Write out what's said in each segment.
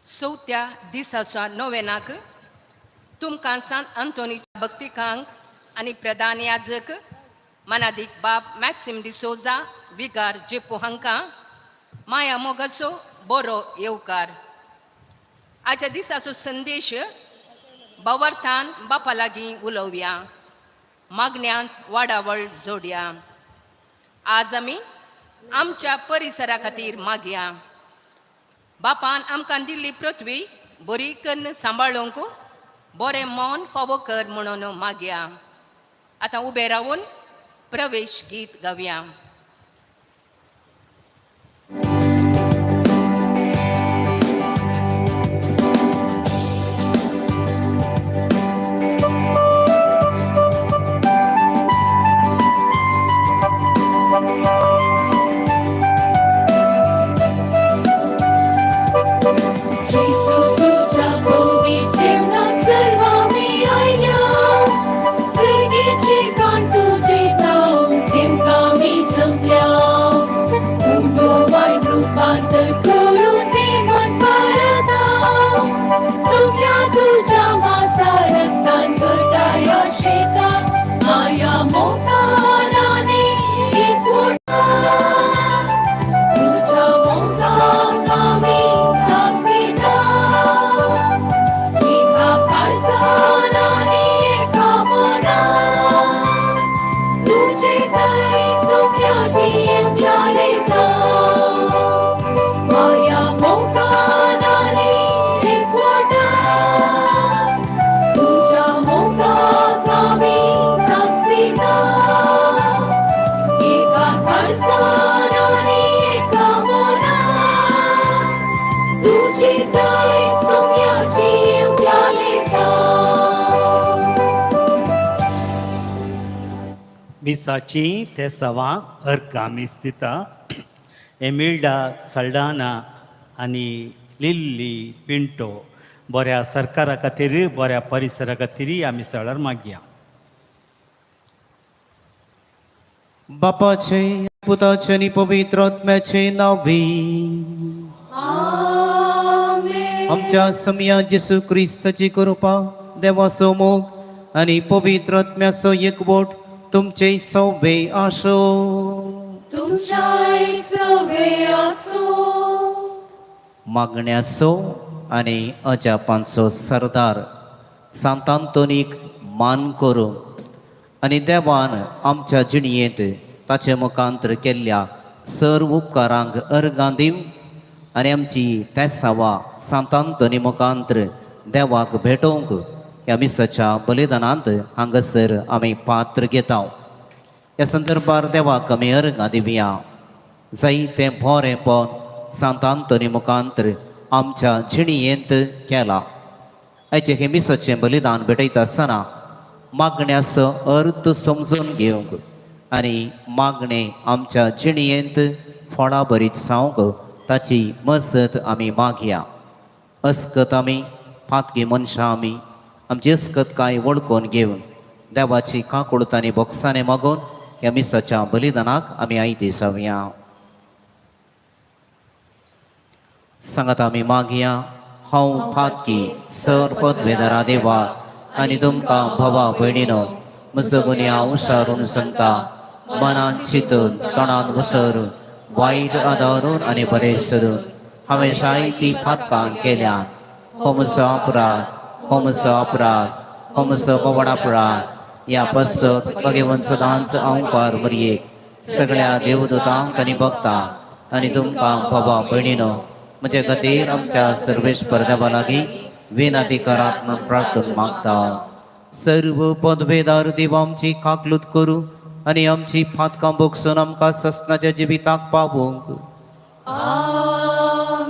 चवथ्या दिसाच्या नोवेनाक तुमकां सांत अंतोनीच्या भक्तिकांक आनी प्रधान याजक मनादीक बाब मॅक्सिम डिसोजा विगार जेपू हांकां माया मोगाचो बरो येवकार. आजच्या दिसाचो संदेश बवर्थान बापा लागीं उलोवया, मागण्यांत वाडावळ जोडया. आज आमी आमच्या परिसरा खातीर मागया. बापान आमकां दिल्ली पृथ्वी बरी कन्न सांबाळूंक बरें मन फावो कर म्हणून मागया. आतां उबें रावून प्रवेश गीत गावया. जेसू तुझ्या कोवीचे सर्वामी आयल्या, सर्गेचे कान तुझे नाव सिमकामी जमल्या. उंडो वायट रूपांतर करून ते मन परता, सुम्या तुझ्या मासा रक्तान गटाया शेता, माया मोगाने एकवटा. तुझ्या मोगाक आमी सासविता, एका काळजान आनी एका मनान, तुजे दय सोम्याची येवल्या येता. माया मोगान आनी एकवटा, तुझ्या मोगाक आमी सासविता, एका काळजान आनी एका मनान, तुजी दय सोम्याची येवल्या येता. मिसाची तेसावां अर्कामी स्थिता एमिल्डा सल्डाना आनी लिल्ली पिंटो बऱ्या सरकारा खातीर बऱ्या परिसरा खातीर आमी सळार मागया. बापाचे, पुताचे आनी पवित्र आत्म्याचे नावे. आमेन. आमच्या समया जेसू क्रिस्ताची कृपा, देवाचो मोग आनी पवित्र आत्म्याचो एकवट तुमचे सौबे आसो. तुमच्याय सवे आसूं. मागण्याचो आनी अजापांचो सरदार सांत आंतोनीक मान करूं आनी देवान आमच्या जिणयेंत ताचे मुखांतर केल्ल्या सर्व उपकारांक अर्गां दिवं आनी आमची तेसावा सांत आंतोनी मुखांतर देवाक भेटोवंक ह्या मिसाच्या बलिदानांत हांगासर आमी पात्र घेता. ह्या संदर्भार देवाक आमी अर्गां दिवया. जायतें बरेंपण सांत आंतोनी मुखांतर आमच्या जिणयेंत केलां. आयचें हें मिसाचें बलिदान भेटयता आसतना मागण्याचो अर्थ समजून घेवंक आनी मागणें आमच्या जिणयेंत फळां भरीत जावंक ताची मजत आमी मागया. अस्कत आमी पातकी मनशां, आमी आमची अस्कत कांय वळखून घेवन देवाची काकुळट आनी भोगसाणें मागून ह्या मिसाच्या बलिदानाक आमी आयती जावया. सांगात आमी मागया. हांव पातकी सर पदवेदारा देवा आनी तुमकां भावा भयणीनो म्हजो गुन्यांव हुशारून सांगता. मनान चिंतून, तोंडान उसरून, वायट आदारून आनी बरें सरून हांवें जायतीं पातकां केल्यात. हो म्हजो अपराध, हो म्हजो अपराध, हो म्हजो व्हड अपराध. ह्या पासत भगवंत सदांच अंकार मरयेक, सगळ्या देवदूतांक आनी भक्तांक आनी तुमकां भावा भयणीनो म्हजे खातीर आमच्या सर्वेस्पर देवा लागीं विनंती करात म्हूण प्रार्थना मागता. सर्व पदवेदार देव आमची काकलूत करूं आनी आमची पातकां भोगसून आमकां ससनाच्या जिविताक पावोवंक. आमेन.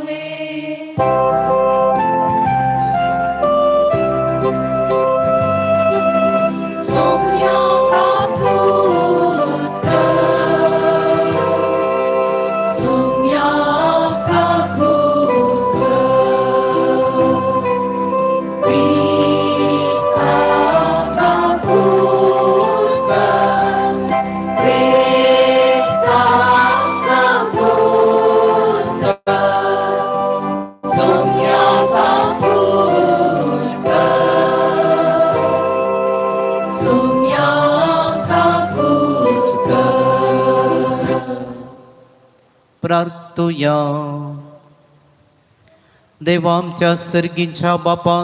सोम्या काकूत कर, सोम्या काकूत कर, क्रिस्ता काकूत कर, क्रिस्ता काकूत. प्रार्थुया. देवा आमच्या सर्गींच्या बापा,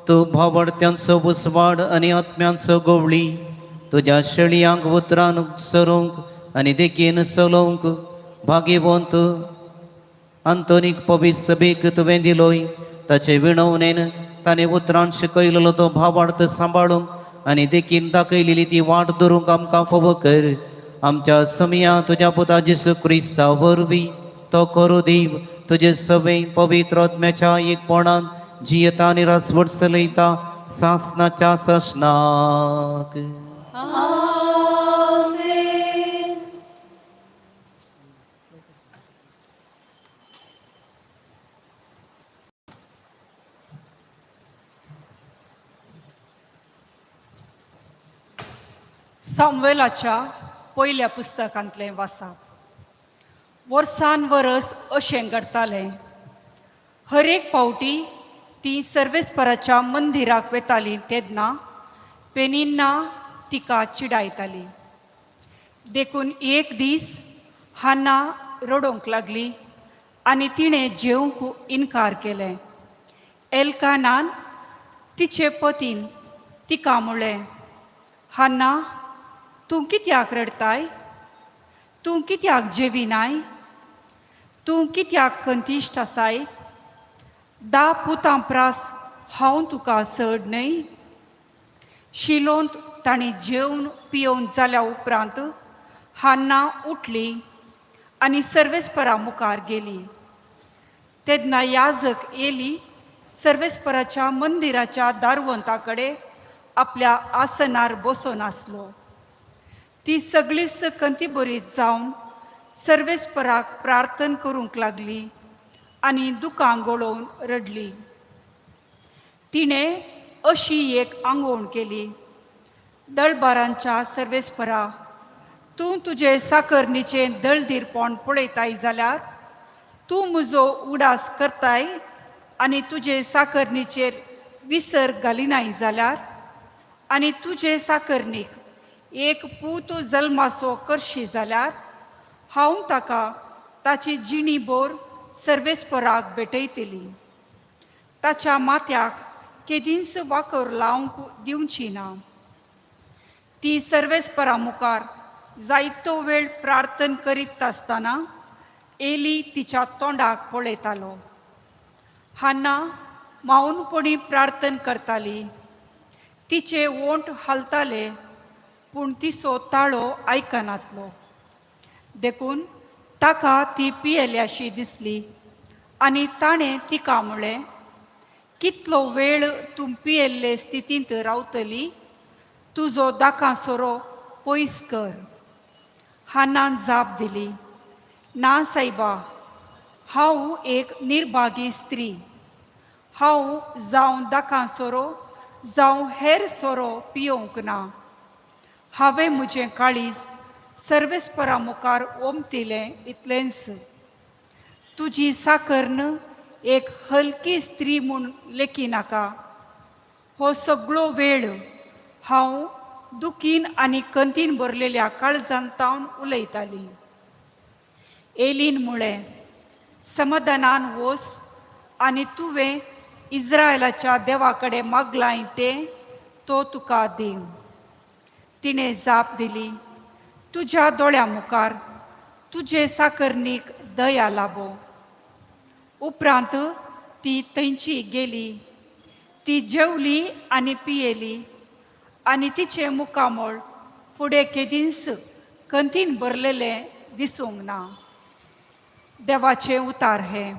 तूं भावडत्यांचो उजवाड आनी आत्म्यांचो गोवळी तुज्या शेळयांक उतरान सरूंक आनी देखीन चलोवंक भाग्यवंत आंतोनीक पवित्र सभेक तुवें दिलोय. ताचे विणवणेन ताणें उतरान शिकयलेलो तो भावार्थ सांबाळूंक आनी देखीन दाखयलेली ती वाट धरूंक आमकां फावो कर. आमच्या समया तुज्या पुता जेसू क्रिस्ता वरवीं तो करू देव तुजे सवे पवित्र आत्म्याच्या एकपणान जियेता आनी राजवट चलयता सासनाच्या सासनाक. आमेन. सामुवेलाच्या पयल्या पुस्तकांतलें वासाप. वर्सान वरस अशें घडटालें. हर एक फावटी ती सर्वेस्पराच्या मंदिराक वेताली तेन्ना पेनिन्ना तिका चिडायताली. देखून एक दीस हान्ना रडोवंक लागली आनी तिणें जेवंक इनकार केलें. एल्कानान तिचे पतीन तिका म्हणलें, हान्ना, तूं कित्याक रडताय? तूं कित्याक जेविनाय? तूं कित्याक कंतिश्ट आसाय? धा पुतां प्रास हांव तुका चड न्हय? शिलोंत तांणी जेवन पियोवन जाल्या उपरांत हान्ना उठली आनी सर्वेस्परा मुखार गेली. तेन्ना याजक एली सर्वेस्पराच्या मंदिराच्या दारवंता कडेन आपल्या आसनार बसून आसलो. ती सगळीच कंतीबरीत जावन सर्वेस्पराक प्रार्थन करूंक लागली आनी दुकां गळोवन रडली. तिणें अशी एक आंगवण केली, दळबारांच्या सर्वेस्परा, तूं तुजे साकरणीचें दळदीरपण पळयताय जाल्यार तूं म्हजो उडास करताय आनी तुजे साकरणीचेर विसर घालिनाय जाल्यार आनी तुजे साकरणीक एक पूत जल्मासो करशी जाल्यार हांव ताका ताची जिणी बोर सर्वेस्पराक भेटयतली. ताच्या माथ्याक केदींच वाकर लावंक दिवची ना. ती सर्वेस्परा मुखार जायतो वेळ प्रार्थन करीत आसतना एली तिच्या तोंडाक पळयतालो. हान्ना मावनपणी प्रार्थन करताली. तिचे ओंठ हालताले पूण तिचो ताळो आयकनातलो. देखून ताका ती पियेल्याशी दिसली आनी ताणें तिका म्हळें, कितलो वेळ तूं पियेल्ले स्थितींत रावतली? तुजो दाकां सोरो पयस कर. हानान जाप दिली, ना सायबा, हांव एक निर्भागी स्त्री. हांव जावं दाकां सोरो जावं हेर सोरो पियोवंक ना. हांवें म्हजें काळीज सर्वेस्परा मुखार ओमतिलें इतलेंच. तुजी साकर्न एक हलकी स्त्री म्हूण लेखी नाका. हो सगळो वेळ हांव दुखीन आनी कंतीन भरलेल्या काळजान तावन उलयताली. एलीन म्हळें, समाधानान वोस आनी तुवें इज्रायलाच्या देवा कडेन मागलां तें तो तुका दिवं. तिणें जाप दिली, तुज्या दोळ्यां मुखार तुजे साकरणीक दया लाबो. उपरांत ती थंयची गेली. ती जेवली आनी पियेली आनी तिचें मुखामळ फुडें केदींच कंतीन भरलेलें दिसूंक ना. देवाचें उतार हें.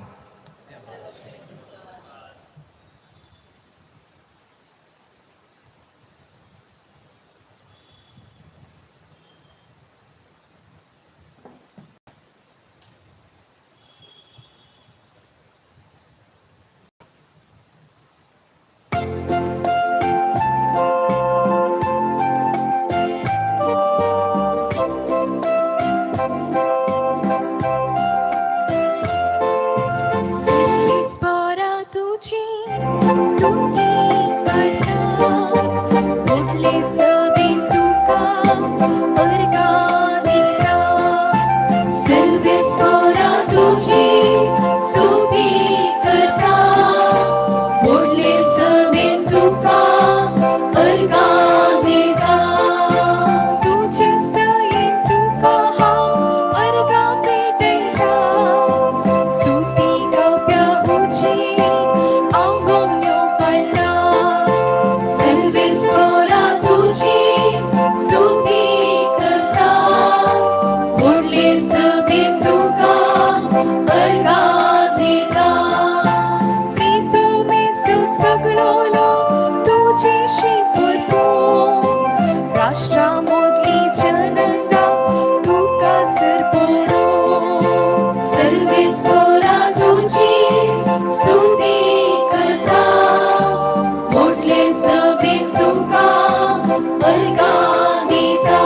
दिता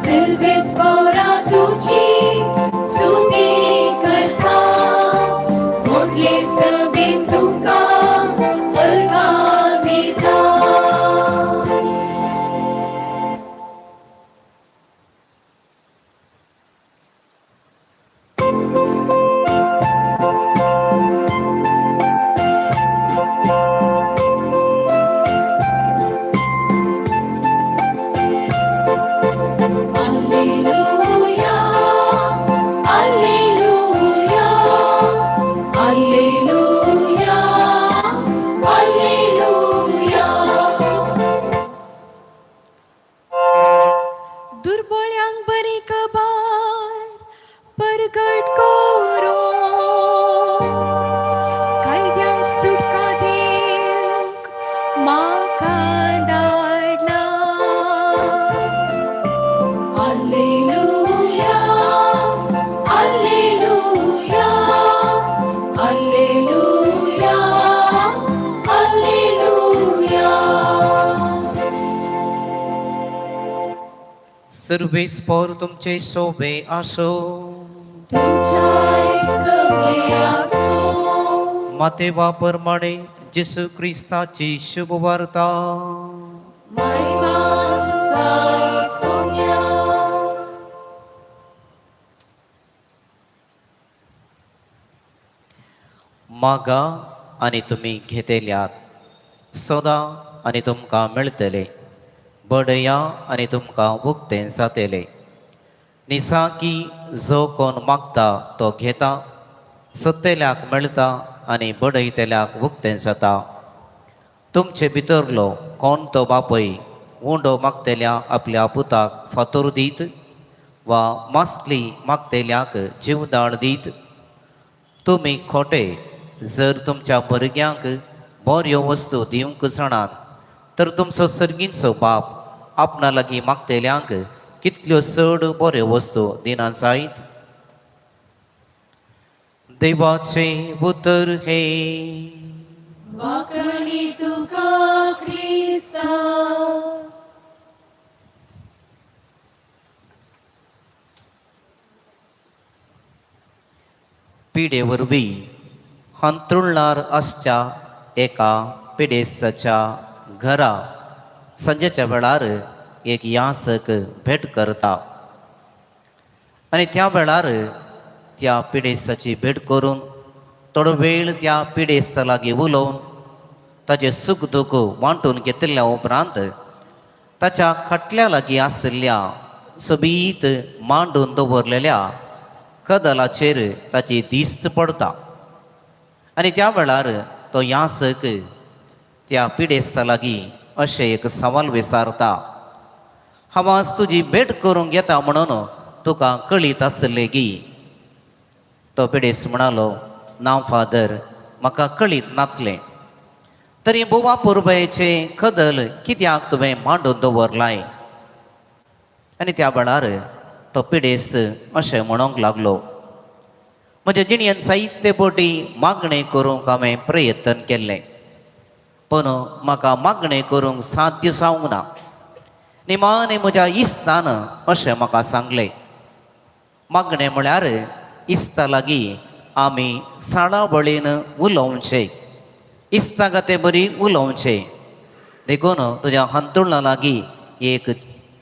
सिल्वेस्पोरा तुजी स्तुती करता व्हडले सभेन तुका अर्गां दिता. Alleluia, Alleluia, Alleluia, Alleluia. दुर्बळ्यांक बरी खबर परगट करो कायद्यांक सुटका दिवंक म्हाका धाडला. Alleluia, Alleluia, Alleluia, Alleluia. सर्वेस्पोर तुमचे शोभे आसो. तुमच्याय सगळे आसूं. मातेवा प्रमाणे जेसू क्रिस्ताची शुभवार्ता. महिमा तुका सोम्या. मागा आनी तुमी घेतल्यात, सोदा आनी तुमकां मेळटले, बडया आनी तुमकां उक्तें जातलें. निसाकी जो कोण मागता तो घेता, सोदतल्याक मेळटा आनी बडयतल्याक उक्तें जाता. तुमचे भितरलो कोण तो बापूय उंडो मागतल्या आपल्या पुताक फातोर दीत वा मासली मागतल्याक जिवदाळ दीत? तुमी खोटे, जर तुमच्या भुरग्यांक बऱ्यो वस्तू दिवंक जाणात तर तुमचो सर्गींचो बाप आपणा लागीं मागतल्यांक कितल्यो चड बऱ्यो वस्तू दिना जायत? देवाचें उतर हे. वाकणी तुका क्रिस्ता. पिडे वरवीं हांतरुणार आसच्या एका पिडेस्ताच्या घरा सांजेच्या वेळार एक यासक भेट करता आनी त्या वेळार त्या पिडेस्ताची भेट करून थोडो वेळ त्या पिडेस्ता लागीं उलोवन ताजें सूख दूख वांटून घेतिल्ल्या उपरांत ताच्या खाटल्या लागीं आशिल्ल्या सोबीत मांडून दवरलेल्या कदलाचेर ताची दिस्त पडता आनी त्या वेळार तो यासक त्या पिडेस्ता लागीं अशें एक सवाल विचारता, हांव आज तुजी भेट करूंक येता म्हणून तुका कळीत आसलें गी? तो पिडेस्त म्हणालो, ना फादर, म्हाका कळीत नातलें. तरी बोवा पुरबायेचें कदल कित्याक तुवें मांडून दवरलाय? आनी त्या वेळार तो पिडेस्त अशें म्हणूंक लागलो, म्हज्या जिणेन साहित्य बोटी मागणें करूंक हांवें प्रयत्न केल्लें, पूण म्हाका मागणें करूंक साध्य जावंक ना. निमाणें म्हज्या इश्टान अशें म्हाका सांगलें, मागणें म्हळ्यार इश्टा लागीं आमी साळावळीन उलोवचें, इश्टा खातीर बरी उलोवचें. देखून तुज्या हांतुळणा लागीं एक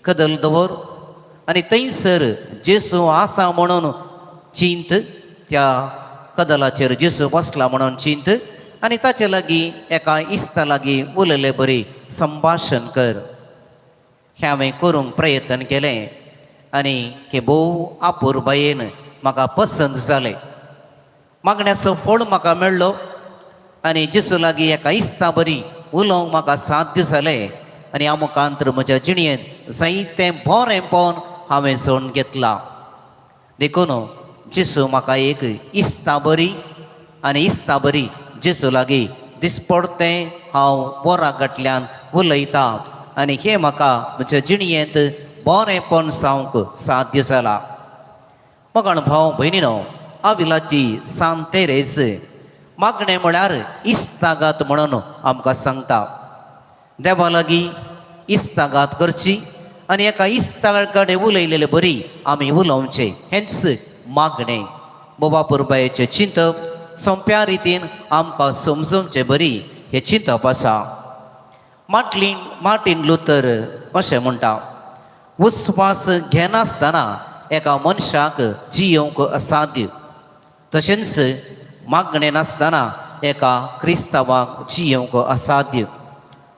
कदल दवर आनी थंयसर जेसू आसा म्हणून चिंत, त्या कदलाचेर जेसू बसला म्हणून चिंत आनी ताचे लागीं एका इश्टा लागीं उलयले बरी संभाशण कर. हें हांवें करूंक प्रयत्न केलें आनी हे भोव आपुरबायेन म्हाका पसंत जालें. मागण्याचो फळ म्हाका मेळ्ळो आनी जेसू लागीं एका इश्टा बरी उलोवंक म्हाका साध्य जालें आनी ह्या मुखांतर म्हज्या जिणेंत जायतें बरेंपण हांवें सोडून घेतलां. देखून जेसू म्हाका एक इश्टा बरी आनी इश्टा बरी जेसू लागीं दिसपडतें हांव वरां फाटल्यान उलयतां आनी हें म्हाका म्हज्या जिणेंत बरेंपण जावंक साध्य जालां. मगण भाव भयणीनो, आविलाची सांत तेरेज मागणें म्हळ्यार इश्टागत म्हणून आमकां सांगता. देवा लागीं इस्तागात करची आनी एका इस्ता कडेन उलयलेले बरी आमी उलोवचें हेंच मागणें. बोबा पुरबायेचें चिंतप सोंप्या रितीन आमकां समजोवचें बरी हें चिंतप आसा. मार्टीन लुथर अशें म्हणटा, उस्वास घेनासतना एका मनशाक जियोवंक असाध्य, तशेंच मागणें नासतना एका क्रिस्तांवाक जियोवंक असाध्य.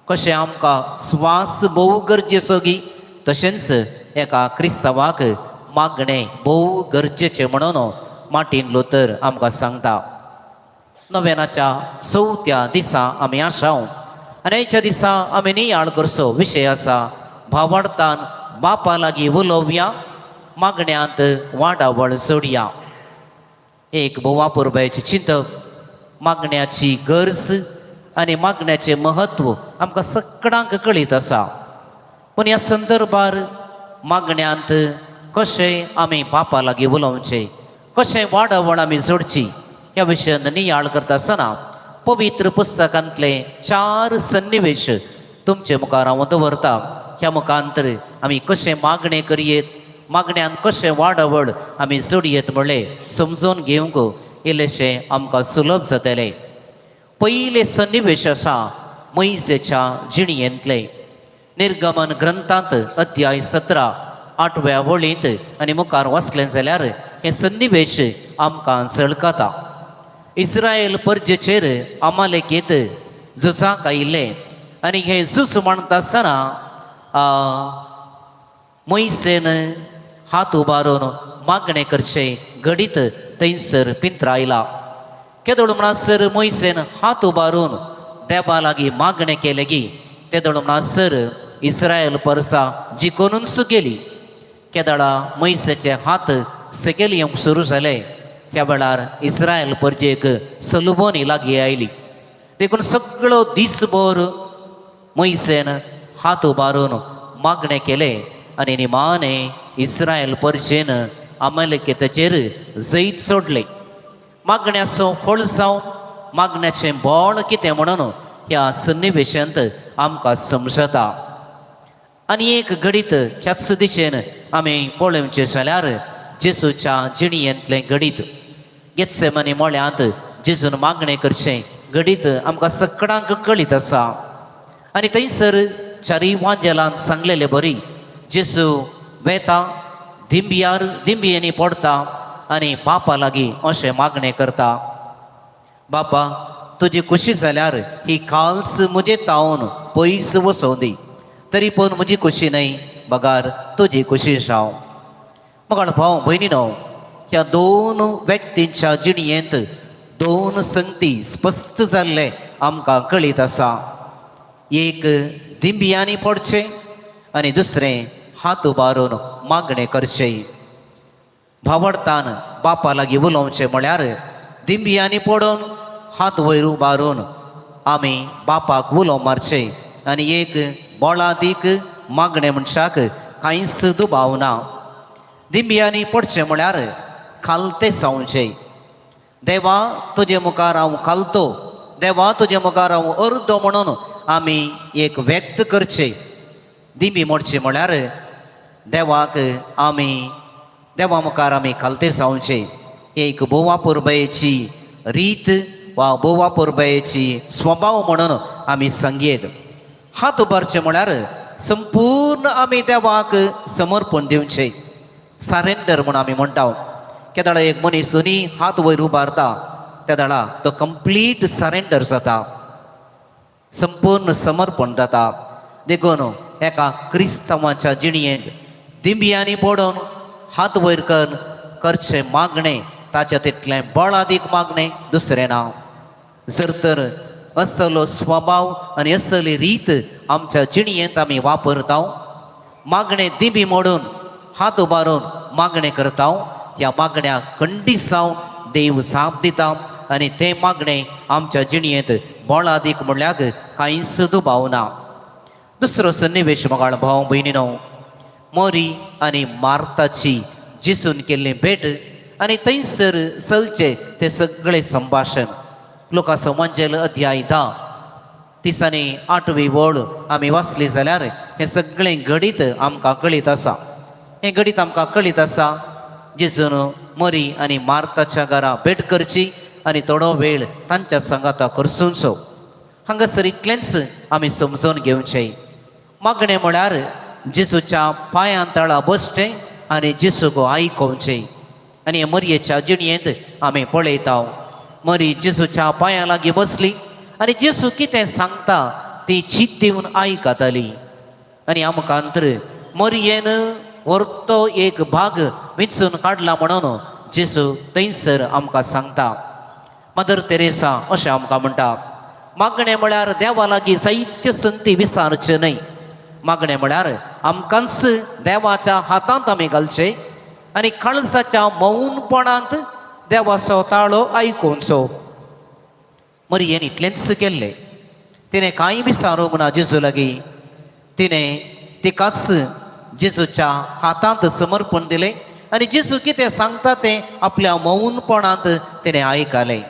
कशें आमकां स्वास भोव गरजेचो गी, तशेंच एका क्रिस्तांवाक मागणें भोव गरजेचें म्हणून मार्टीन लुथर आमकां सांगता. नव्यानाच्या चवथ्या दिसा आमी आसाव आनी आयच्या दिसा आमी नियाळ करचो विशय आसा भावार्थान बापा लागीं उलोवया, मागण्यांत वाडावळ जोडया. एक बोवा पुरबायेचें चिंतप, मागण्याची गरज आनी मागण्याचें म्हत्व आमकां सगळ्यांक कळीत आसा. पूण ह्या संदर्भार मागण्यांत कशें आमी बापा लागीं उलोवचें, कशें वाडावळ आमी जोडची ह्या विशयान नियाळ करता आसतना पवित्र पुस्तकांतले चार सन्निवेश तुमचे मुखार हांव दवरता. ह्या मुखांतर आमी कशें मागणें करयेत, मागण्यान कशें वाडावळ आमी जोडयेत म्हणलें समजून घेवंक इल्लेशें आमकां सुलभ जातलें. पयलें सन्निवेश आसा मोयजेच्या जिणयेंतलें. निर्गमन ग्रंथांत अध्याय 17 आठव्या वळींत आनी मुखार वाचलें जाल्यार हें सन्निवेश आमकां झळकता. इस्रायल परजेचेर अमालेकेत झुजाक आयिल्लें आनी हें झूज मांडटा आसतना मोयसेन हात उबारून मागणें करचें घडीत थंयसर पिंत्रायला. केदोळ म्हणसर मोयसेन हात उबारून देवा लागीं मागणें केलें गी तेदोळ म्हणसर इस्रायल परसा जिकोनूच गेली. केदळा मोयसेचे हात सकयल येवंक सुरू जाले त्या वेळार इस्रायल परजेक सलुबोनी लागीं आयली. देखून सगळो दीसभर मोयसेन हात उबारून मागणें केलें आनी निमाणें इस्रायल परजेन अमालेकेताचेर जैत सोडलें. मागण्याचो फळ जावं मागण्याचें बळ कितें म्हणून ह्या सन्निवेशांत आमकां समजता. आनी एक घडीत ह्याच दिशेन आमी पळोवचें जाल्यार जेजूच्या जिणयेंतलें घडीत गेत्सेमनी मळ्यांत जेजून मागणें करचें घडीत आमकां सगळ्यांक कळीत आसा. आनी थंयसर चारी वांजेलान सांगलेले बरी जेजू वेता दिंबियार, दिंबियांनी पडता आनी बापा लागीं अशें मागणें करता, बापा तुजी खुशी जाल्यार ही काल्स म्हजे तावन पयस वसोवं दी, तरी पूण म्हजी खुशी न्हय बगार तुजी खुशी जावं. मग भाव भयणी न्हू, ह्या दोन व्यक्तींच्या जिणयेंत दोन संगती स्पश्ट जाल्ले आमकां कळीत आसा. एक दिंबियांनी पडचें आनी दुसरें हात उबारून मागणें करचें. भावडतान बापा लागीं उलोवचें म्हळ्यार दिंबियांनी पडून हात वयर उबारून आमी बापाक उलो मारचें आनी एक बोळादीक मागणें मनशाक कांयच दुबाव ना. दिंबियांनी पडचें म्हळ्यार खालते जावचें. देवा तुजे मुखार हांव खालतो, देवा तुजे मुखार हांव अर्दो म्हणून आमी एक व्यक्त करचें. दिंबी मोडची म्हळ्यार देवाक आमी देवा मुखार आमी खालते जावचें. एक बोवा पुरबायेची रीत वा बोवा पुरबायेची स्वभाव म्हणून आमी सांगयेत. हात उबारचें म्हळ्यार संपूर्ण आमी देवाक समर्पण दिवचें, सरेंडर म्हूण आमी म्हणटा. केदळा एक मनीस दोनी हात वयर उबारता तेदळा तो कंप्लीट सरेंडर जाता, संपूर्ण समर्पण जाता. देखून एका क्रिस्तांवाच्या जिणयेंत दिंबियांनी पडून हात वयर कर करचें मागणें ताच्या तितलें बळादीक मागणें दुसरें ना. जर तर असलो स्वभाव आनी असली रीत आमच्या जिणयेंत आमी वापरता, मागणें दिंबी मोडून हात उबारून मागणें करता, त्या मागण्याक खंडीत जावन देव जाप दिता आनी तें मागणें आमच्या जिणयेंत बळादीक म्हणल्यार कांयच दुबाव ना. दुसरो सन्निवेश मगाळ भाव भयणीनो, मोरी आनी मार्ताची जिसून केल्ली भेट आनी थंयसर चलचें तें सगळें संभाशण. लोकांचो मंजेल अध्याय 10 30 आनी 8वी वळ आमी वाचली जाल्यार हें सगळें घडीत आमकां कळीत आसा. हें घडीत आमकां कळीत आसा. जेजून मरी आनी मार्ताच्या घरा भेट करची आनी थोडो वेळ तांच्या सांगाता करसुचो. हांगासर इतलेंच आमी समजून घेवचें, मागणें म्हळ्यार जेजूच्या पांयां तळा बसचें आनी जेजूक आयकोवचें. आनी हे मरयेच्या जिणयेंत आमी पळयता, मरी जेजूच्या पांयां लागीं बसली आनी जेजू कितें सांगता ती चीत दिवन आयकताली. आनी आमकां तर मरयेन व्हरतो एक भाग विंचून काडला म्हणून जेजू थंयसर आमकां सांगता. मदर तेरेसा अशें आमकां म्हणटा, मागणें म्हळ्यार देवा लागीं जायत्यो संती विसारच्यो न्हय. मागणें म्हळ्यार आमकांच देवाच्या हातांत आमी घालचे आनी काळजाच्या मौनपणांत देवाचो ताळो आयकुचो. मरियेन इतलेंच केल्लें. तिणें कांय विचारूंक ना जेजू लागीं. तिणें तिकाच जेजूच्या हातांत समर्पण दिलें आनी जेजू कितें सांगता तें आपल्या मौनपणांत तिणें आयकलें.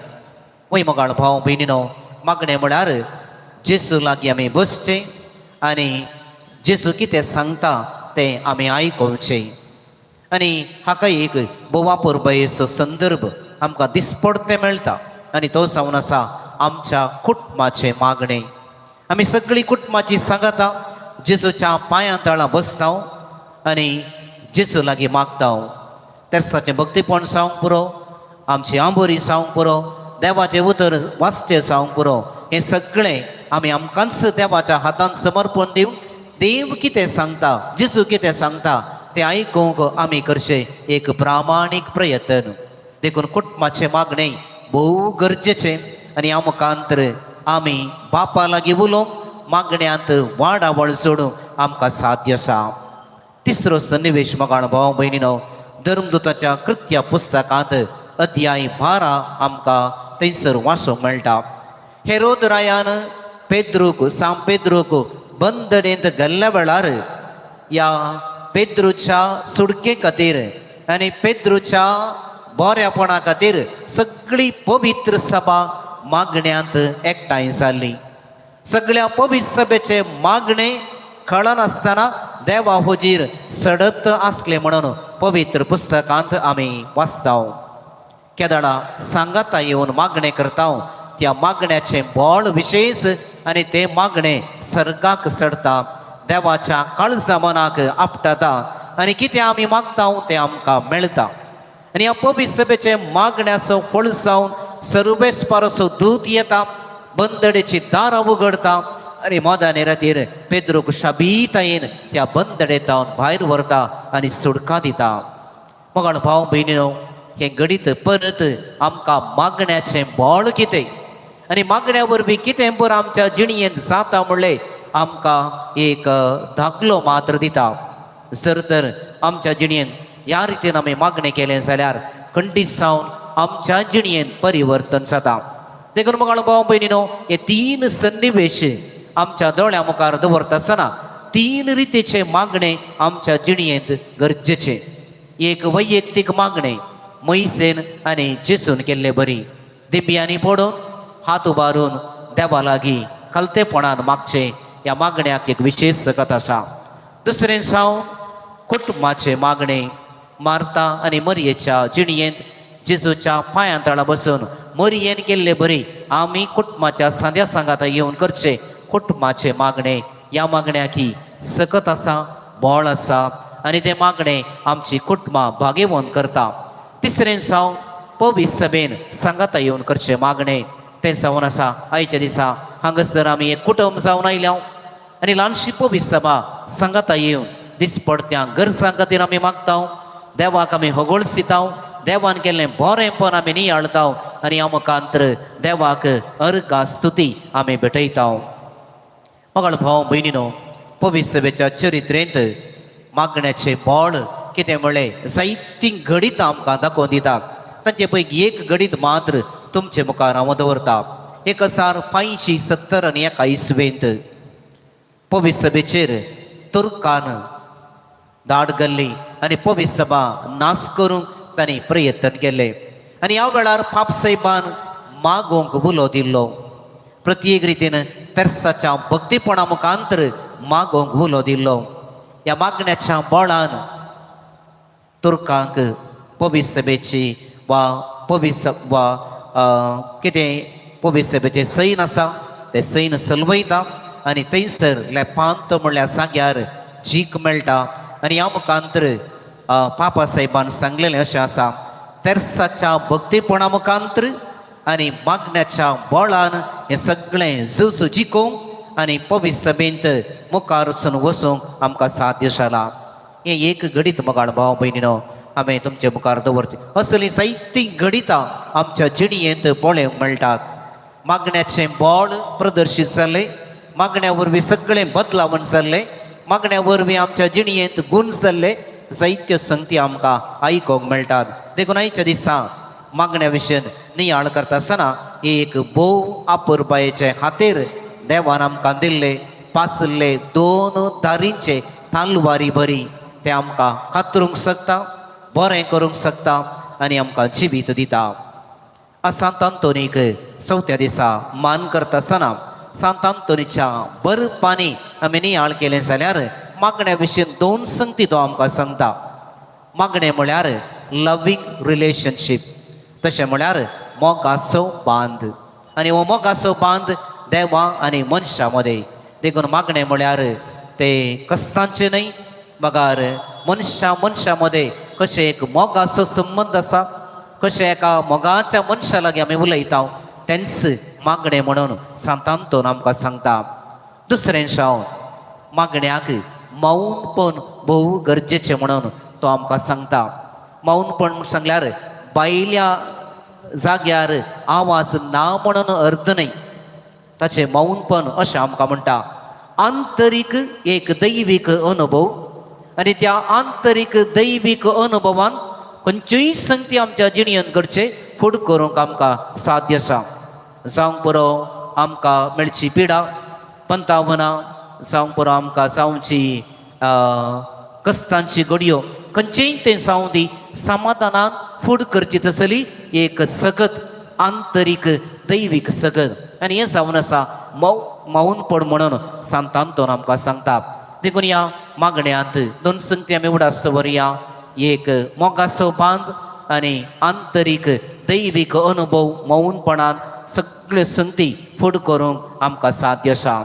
वय मोगाळ भाव भयणीनो, मागणें म्हळ्यार जेजू लागीं आमी बसचें आनी जेजू कितें सांगता तें आमी आयकुचें. आनी हाका एक बोवा परबयेचो संदर्भ आमकां दिसपडतें मेळटा आनी तो जावन आसा आमच्या कुटुंबाचें मागणें. आमी सगळीं कुटुंबाची सांगाता जेजूच्या पांयां तळा बसता आनी जेजू लागीं मागता. तेर्साचें भक्तीपण जावंक पुरो, आमची आंबोरी जावंक पुरो, देवाचें उतर वाचचें जावंक पुरो, हें सगळें आमी आमकांच देवाच्या हातांत समर्पण दिवन देव कितें सांगता, जेजू कितें सांगता तें आयकूंक आमी करचें एक प्रामाणीक प्रयत्न. देखून कुटुंबाचें मागणें भोव गरजेचें आनी आमकां तर आमी बापा लागीं उलोवंक मागण्यांत वाडावळ जोडूंक आमकां साध्य आसा. तिसरो सन्निवेश, मोगाळ भाव भयणीनो, धर्मदूताच्या कृत्या पुस्तकांत अध्याय 12 आमकां थंयसर वाचूंक मेळटा. हेरोद रायान पेद्रूक, सांव पेद्रूक बंदणेंत गेल्ल्या वेळार ह्या पेद्रूच्या सुडके खातीर आनी पेद्रूच्या बऱ्यापणा खातीर सगळी पवित्र सभा मागण्यांत एकठांय जाल्ली. सगळ्या पवित्र सभेचे मागणे कळनासतना देवा हुजीर सडत आसले म्हणून पवित्र पुस्तकांत आमी वाचता. केदळा सांगाता येवन मागणें करता, त्या मागण्याचें बळ विशेश आनी तें मागणें सर्गाक चडता, देवाच्या काळजा मनाक आपटता आनी कितें आमी मागता तें आमकां मेळटा. आनी ह्या पवित्र सभेचे मागण्याचो फळ जावन सर्वेस्पाराचो दूत येता, बंदडेची दारां उगडता आनी मोदाने रातीर पेद्रूक शाबीतायेन त्या बंदडेतावन भायर व्हरता आनी सुडका दिता. मोगाळ भाव भयणीनो, हें घडीत परत आमकां मागण्याचें बळ कितें आनी मागण्या वरवीं कितें बरें आमच्या जिणयेंत जाता म्हणलें आमकां एक दाखलो मात्र दिता. जर तर आमच्या जिणयेंत ह्या रितीन आमी मागणें केलें जाल्यार खंडीत जावन आमच्या जिणयेंत परिवर्तन जाता. देखून मोगाळ भाव भयणीनो, हे तीन सन्निवेश आमच्या दोळ्या मुखार दवरता आसतना तीन रितीचे मागणें आमच्या जिणयेंत गरजेचें. एक वैयक्तीक मागणें मोयसेन आनी जेसून केल्ले बरी, दिंब्यांनी पडून हात उबारून देवा लागीं खालतेपणान मागचें. ह्या मागण्याक एक विशेश सकत आसा. दुसरें जावं कुटुंबाचें मागणें, मार्ता आनी मरयेच्या जिणयेंत जेजूच्या पांयां तळा बसून मरयेन केल्ले बरी आमी कुटुंबाच्या सांद्या सांगाता येवन करचें कुटुंबाचें मागणें. ह्या मागण्याकी सकत आसा, बळ आसा आनी तें मागणें आमची कुटुंबां भागेवंत करता. तिसरें जावं पवित्र सभेन सांगाता येवन करचें मागणें, तें जावन आसा आयच्या दिसा हांगासर आमी एक कुटुंब जावन आयल्या आनी ल्हानशी पवित्र सभा सांगाता येवन दिसपडत्या गरजां खातीर आमी मागता, देवाक आमी होगोळसिता, देवान केल्लें बरेंपण आमी नियाळता आनी आमकांत्र देवाक अर्घा स्तुती आमी भेटयता. मगळ भाव भयणीनो, पवित्र सभेच्या चरित्रेंत मागण्याचें बळ कितें म्हणलें जायतीं घडितां आमकां दाखोवन दितात. तांचे पैकी एक घडीत मात्र तुमचे मुखार हांव दवरता. 1571 इसवेंत पवित्र सभेचेर तुर्कान धाड घाल्ली आनी पवित्र सभा नाश करूंक तांणी प्रयत्न केले आनी ह्या वेळार पापसाहेबान मागोवंक उलो दिल्लो. प्रत्येक रितीन तेर्साच्या भक्तीपणा मुखांतर मागोंक उलो दिल्लो. ह्या मागण्याच्या बळान तुर्कांक पवित्र सभेची वा पवित्र वा कितें पवित्र सभेचें सैन आसा तें सैन सलवयता आनी थंयसर लेपांत म्हणल्यार जाग्यार जीक मेळटा. आनी ह्या मुखांतर पापा साहेबान सांगलेलें अशें आसा, तेर्साच्या भक्तीपणा मुखांतर आनी मागण्याच्या बळान हें सगळें झूज जिखूंक आनी पवित्र सभेंत मुखार वचून वचूंक आमकां साध्य जाला. हें एक घडीत मोगाळ भाव भयणीनो हांवें तुमचे मुखार दवरचें. असलीं जायतीं घडितां आमच्या जिणयेंत पळोवंक मेळटात. मागण्याचें बळ प्रदर्शीत जालें, मागण्या वरवीं सगळें बदलावण जाल्लें, मागण्या वरवीं आमच्या जिणयेंत गूण जाल्ले जायत्यो संगती आमकां आयकूंक मेळटात. देखून आयच्या दिसा मागण्या विशयन नियाळ करता आसतना एक भोव आपुरबायेचे खातीर देवान आमकां दिल्ले पासले दोन दारींचे तालवारी बरी ते आमकां कातरूंक शकता, बरें करूंक शकता आनी आमकां जिवीत दिता. सांत आंतोनीक चवथ्या दिसा मान करता आसतना सांत आंतोनीच्या बरपांनी आमी नियाळ केलें जाल्यार मागण्या विशीं दोन संगती तो आमकां सांगता. मागणें म्हळ्यार लवींग रिलेशनशीप, तशें म्हळ्यार मोगाचो बांद आनी हो मोगाचो बांद देवा आनी मनशां मदें. देखून मागणें म्हळ्यार तें कस्तांचें न्हय, बगार मनशां मनशां मदें कशें एक मोगाचो संबंद आसा, कशें एका मोगाच्या मनशा लागीं आमी उलयता तेंच मागणें म्हणून सांत आंतोन आमकां सांगता. दुसरें शाव मागण्याक मौनपण भोव गरजेचें म्हणून तो आमकां सांगता. मौनपण म्हूण सांगल्यार भायल्या जाग्यार आवाज ना म्हणून अर्थ न्हय, ताचें मौनपण अशें आमकां म्हणटा. आंतरीक एक दैवीक अनुभव आनी त्या आंतरीक दैवीक अनुभवान खंयच्योय संगती आमच्या जिणयेंत घडचे फुड करूंक आमकां साध्य आसा. जावंक पुरो आमकां मेळची पिडा पंतावनां, जावंक पुरो आमकां जावची कस्तांची घडयो, खंयचेय तें जावं दी, समाधानान फूड करची तसली एक सगत आंतरीक दैवीक सगत आनी हें जावन आसा मौनपण म्हणून सांत आंतोन आमकां सांगता. देखून ह्या मागण्यांत दोन संगती आमी उडास दवरया, एक मोगाचो बांद आनी आंतरीक दैवीक अनुभव मौनपणान सगळ्यो संगती फूड करूंक आमकां साध्य आसा.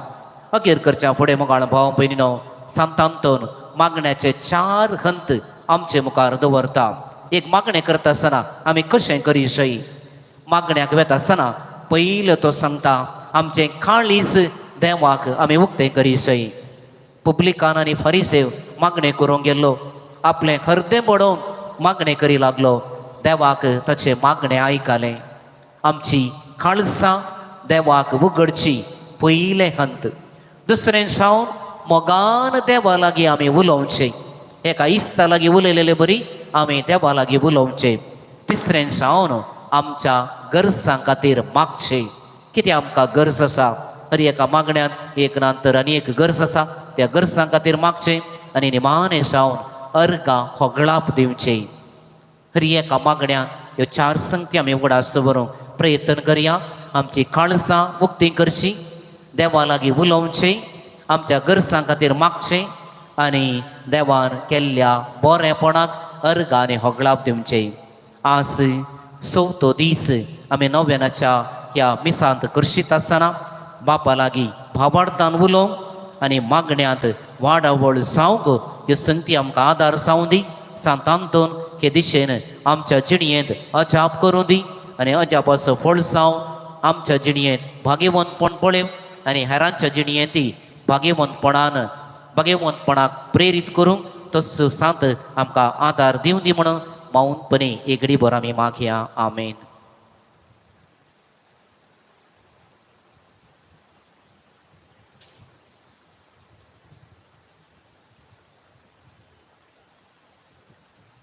अखेर करच्या फुडें मोगाळ भाव भयणीनो सांत आंतोन मागण्याचे चार हंत आमचे मुखार दवरता. एक मागणें करता आसतना आमी कशें करी शय, मागण्याक वेता आसतना पयलें तो सांगता आमचें काळीज देवाक आमी उक्तें करी शय. पुब्लिकान आनी फारिसेव मागणें करूंक गेल्लो, आपलें हर्दें बडोवन मागणें करी लागलो, देवाक ताचें मागणें आयकलें. आमची काळसां देवाक उगडची पयलें हंत. दुसरें सावन मोगान देवा लागीं आमी उलोवचें, एका इस्ता लागीं उलयलेले बरी आमी देवा लागीं उलोवचें. तिसरें सावन आमच्या गरजां खातीर मागचें, कितें आमकां गरज आसा हर एका मागण्यांत एक नंतर आनी एक गरज आसा त्या गरजां खातीर मागचें आनी निमाणें सावन अर्गां होगळाप दिवचें. हर एका मागण्यांत ह्यो चार संगती आमी उगडास दवरूंक प्रयत्न करया. आमची काळजां उक्ती करची, देवा लागीं उलोवचें, आमच्या गरजां खातीर मागचें आनी देवान केल्ल्या बरेपणाक अर्गां आनी होगळाप दिवचें. आज चवथो दीस आमी नव्यानाच्या ह्या मिसांत करशीत आसतना बापा लागीं भावार्थान उलोवंक आनी मागण्यांत वाडावळ जावंक ह्यो संगती आमकां आदार जावं दी. सांत आंतोन हे दिशेन आमच्या जिणयेंत अजाप करूं दी आनी अजापाचो फळ जावन आमच्या जिणयेंत भाग्यवंतपण पळोवंक आनी हेरांच्या जिणयेंतय भाग्यवंतपणान भाग्यवंतपणाक प्रेरीत करूंक तसो सांत आमकां आदार दिवं दी म्हणून मौनपणी एक घडीभर आमी मागया. आमेन.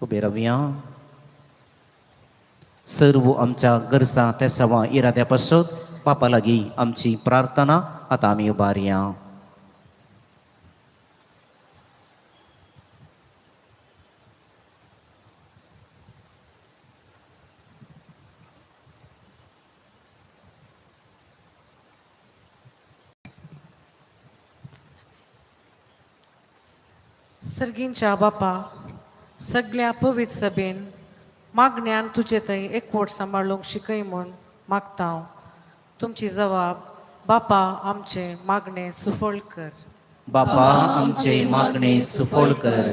उबे रावया. सर्व आमच्या गरजा तेसावां इराद्या पासत बापा लागीं आमची प्रार्थना आतां आमी उबारया. सर्गींच्या बापा, सगळ्या पवित्र सभेन मागण्यान तुजे थंय एकवट सांबाळूंक शिकय म्हूण मागता हांव. तुमची जबाब बापा आमचें मागणें सुफळ कर. बापा आमचे मागणे सुफळ कर.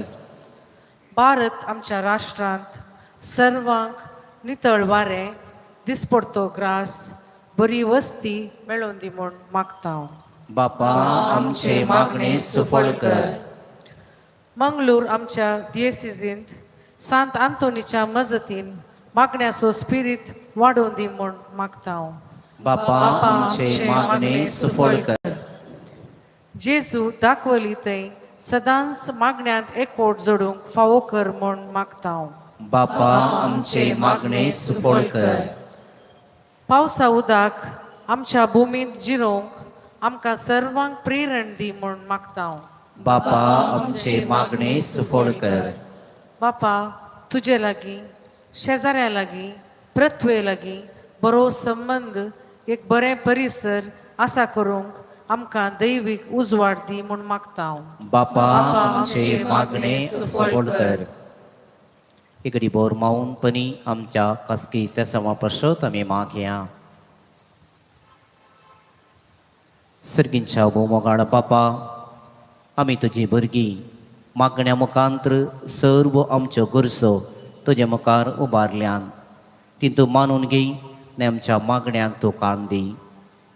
भारत आमच्या राष्ट्रांत सर्वांक नितळ वारें, दिसपडतो ग्रास, बरी वस्ती मेळोवन दी म्हूण मागता हांव. बापा आमचे मागणे सुफळ कर. मंगळूर आमच्या दियेसिजींत सांत आंतोनीच्या मजतीन मागण्याचो स्पिरीत वाडोवन दी म्हूण मागता हांव. बापा आमचे मागणे सुफळ कर. जेजू दाखवली थंय सदांच मागण्यांत एकवट जोडूंक फावो कर म्हूण मागता हांव. बापा आमचे मागणे सुफळ कर. पावसा उदक आमच्या भुमींत जिरोवंक आमकां सर्वांक प्रेरण दी म्हूण मागता हांव. बापा आमचे मागणे सुफळ कर. बापा तुजे लागीं, शेजाऱ्या लागीं, पृथ्वे लागीं बरो संबंद, एक बरें परिसर आसा करूंक आमकां दैवीक उजवाड दी म्हूण मागता हांव. बापा आमचे मागणे सुफळ कर. इकडी बोर माऊनपणी आमच्या खासगी तेसावा पासत आमी मागया. सर्गींच्या भोमोगाळ बापा, आमी तुजी भुरगीं मागण्या मुखांत्र सर्व आमच्यो गरजो तुजे मुखार उबारल्यान ती तूं मानून घे आनी आमच्या मागण्यांक तूं कान दी.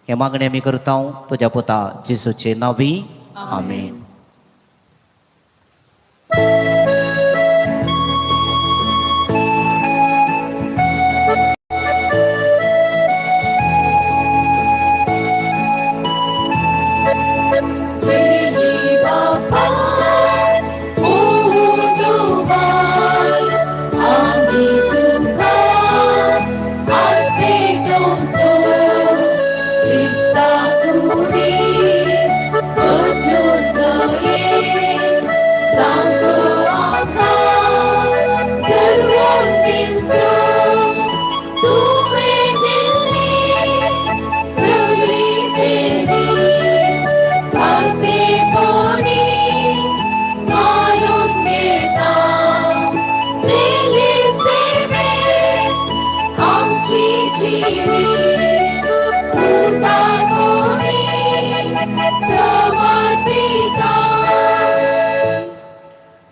हे मागणें आमी करता तुज्या पुता जेजूचे नांवी, आमेन. वेली बापा उडुवाय आमी तुका आज भेटोवचो क्रिस्ता कुडी बदलून दये सांगो आमकां सर्वांचो तुवें दिल्ली सगळी जेणी भक्तेपणी मानून घेता दिली सेवेत आमची जिणी पुताकोणी समर्पिता.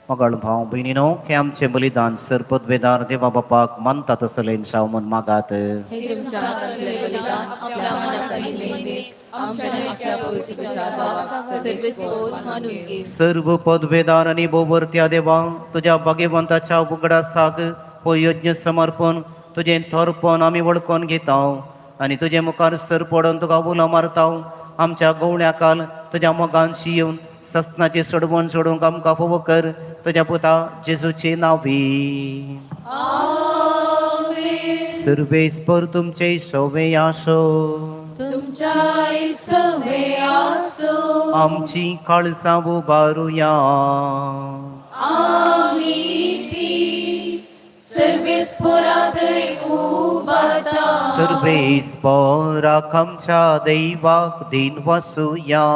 मगळ भाव भयणीनो, हे आमचें बलिदान सर पदवेदार देवा बापाक मानता तसलें साव म्हूण मागात. हे तुमच्या हातांतले बलिदान आपल्या मनात आनी मेहमेक आमच्या आनी आपल्या पवित्रतेच्या गावाक सर्वेस्पोर मानून घे. सर्व पदवेदार आनी भोवरत्या देवा, तुज्या भाग्यवंताच्या उगडासाक हो यज्ञ समर्पण तुजें थोरपण आमी वळखून घेता आनी तुजे मुखार सर पडून तुका उलो मारता. आमच्या गवळ्या काल तुज्या मोगान येवन ससनाची सोडवण सोडूंक आमकां फावो कर तुज्या पुता जेजूचे नांवी. सर्वेस्पर तुमचे शोवे आसो. तुमच्या सवे आसो. आमची काळसां उबारुया. आमी ती सर्वेस्पोरातय उबारता. सर्वेस्पराक आमच्या दैवाक दिन वसुया.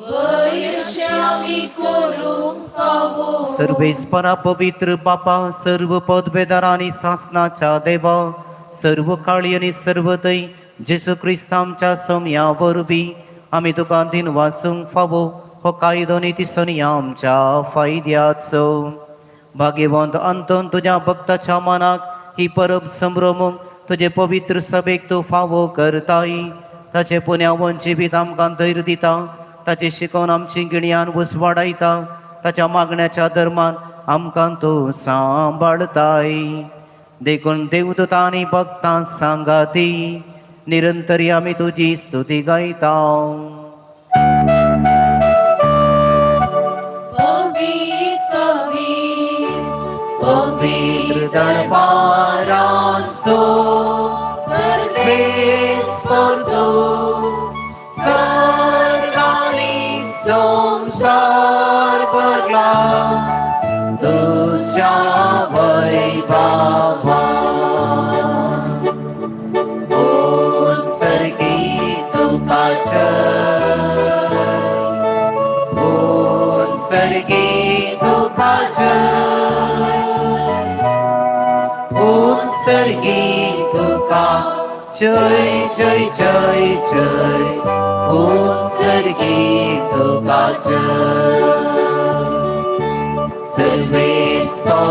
वयश्यामी करूंक फावो. सर्वेस्परा पवित्र बापा, सर्व पदवेदार आनी सासनाच्या देवा, सर्व काळी आनी सर्व थंय जेजू क्रिस्त आमच्या सोमया वरवीं आमी तुका दिन वासूंक फावो हो कायदो नी सोनिया आमच्या फायद्याचो. भाग्यवंत अंतन तुज्या भक्ताच्या मनाक ही परब संभ्रमूंक तुजे पवित्र सभेक तूं फावो करताय. ताचे पुण्यावन जिवीत आमकां धैर्य दिता, ताचे शिकोवन आमची गिणयान वस वाडयता, ताच्या मागण्याच्या धर्मान आमकां तूं सांबाळताय. देखून देवदूतां आनी भक्तां सांगाती निरंतरी आमी तुजी स्तुती गायता. पवित्र पवित्र पवित्र दरबारांचो सर्वेस्पर तूं सर्गांनी संवसार भरला तुज्या वैभवान. ऊन सर्गी तुका जय, ऊन सर्गी. जय उत्सर्गी तुका जय जय जय जय उत्सर्गी तुका जय सर्वेस्पराचे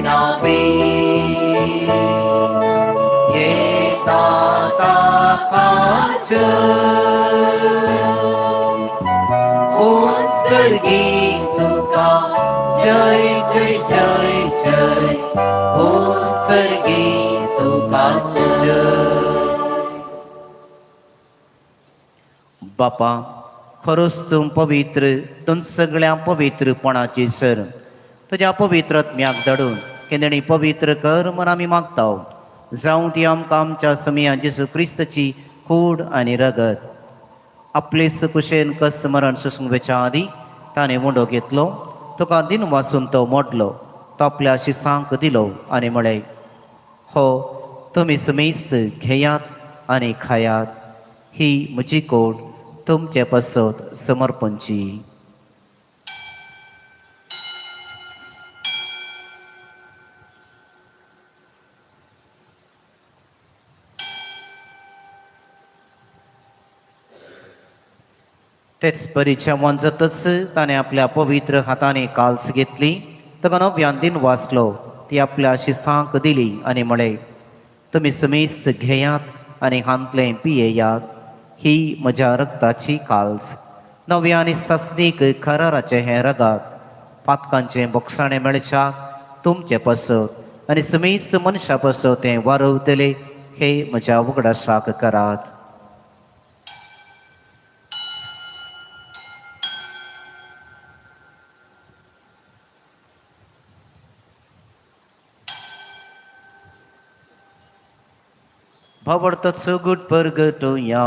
नावे येता ताकाच उत्सर्गी तुका जय जय जय जय उत्सर्गी तुका जय. बापा खरोच तूं पवित्र, तूं सगळ्या पवित्रपणाची सर. तुज्या पवित्र आत्म्याक धाडून केंदणी पवित्र कर म्हूण आमी मागता. जावं ती आमकां आमच्या समया जेजू क्रिस्ताची कूड आनी रगत. आपले सुकुशेन कस मरण सोसूंक वेच्या आदीं ताणें मुंडो घेतलो, तुका दिन वासून तो मोडलो, तो आपल्या शिसांक दिलो आनी म्हळें, हो तुमी समेस्त घेयात आनी खायात, ही म्हजी कोड तुमचे पासत समर्पणची. तेच परीच्या जातच ताणें आपल्या पवित्र हातांनी काल्स घेतली, ताका नव्यान दिन वाचलो, ती आपल्या शिसांक दिली आनी म्हळें, तुमी समेस्त घेयात आनी हांतलें पियेयात, ही म्हज्या रक्ताची काल्स, नव्या आनी सासणीक कराराचें हें रगात, पातकांचें बोगसाणें मेळच्या तुमचे पासत आनी समेस्त मनशा पासत तें वारवतले, हे म्हज्या उगडासाक करात. भावार्थाचो गुट परगटोया.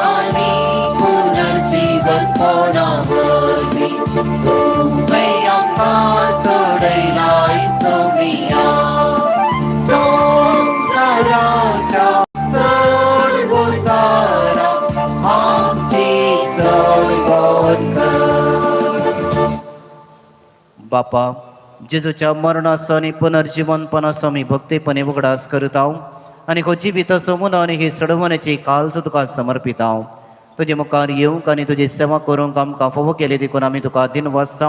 आणि पुनर्जीवन कोणावरवी तुवें आमकां सोडयलाय सोमिया. संवसाराच्या सर्वोतारा आमची चळवण कर. बापा, जेजूच्या मरणाचो आनी पुनर्जिवनपणाचो आमी भक्तीपणे उगडास करता आनी हो जिवीत मुनो आनी ही सडवण्याची काळज तुका समर्पिता. तुजे मुखार येवंक आनी तुजी सेवा करूंक आमकां फावो केली देखून आमी तुका दिनवासता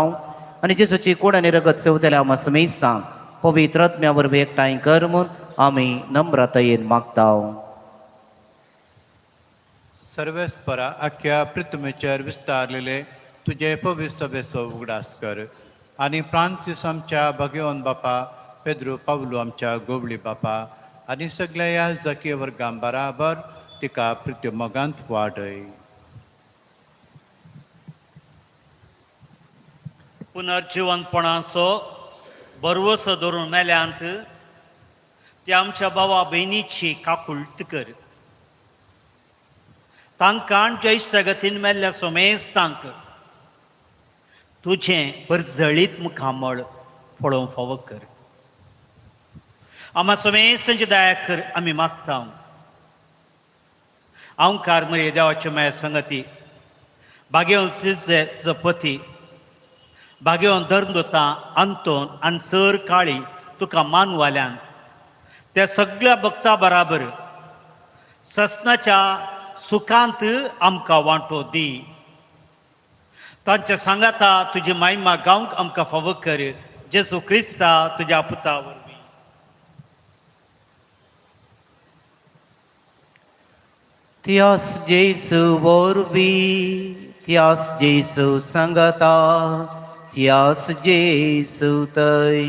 आनी जेजूची कोण आनी रगत सेवतल्या आमा समेस्तांक पवित्र आत्म्या वरवीं एकठांय कर म्हूण आमी नम्रतायेन मागता. सर्वेस्परा, आख्या पृथ्वीचेर विस्तारलेले तुजे पवित्र सभेचो उगडास कर आनी फ्रांसीस आमच्या भगेवन बापा, पेद्रू पावलू आमच्या गोवळी बापा आनी सगल्या ह्या जकी वर्गां बराबर तिका पृथ्वी मोगांत वाडय. पुनर्जिवनपणाचो भरवसो धरून मेल्यांत ते आमच्या भावा भयणीची काकुळट कर. तांकां आमच्या इश्टागतीन मेल्ल्या सोमेस्तांक तुजें परजळीत मुखामळ पळोवंक फावो कर. आमा सोमेस्तांची दया कर आमी मागता. हांवकार मरे देवाच्या माया संगती, भाग्यवंत तुजो पती, भाग्यवंत धर्मदुतां आंतोन आनी सर काळी तुका मानवाल्यान त्या सगळ्या भक्ता बराबर ससनाच्या सुखांत आमकां वांटो दी. तांच्या सांगाता तुजी मायमा गावंक आमकां फावो कर, जेसू क्रिस्ता तुज्या पुता वरवीं. त्यास जेसू वरवीं, त्यास जेसू सांगता, त्यास जेसू तय,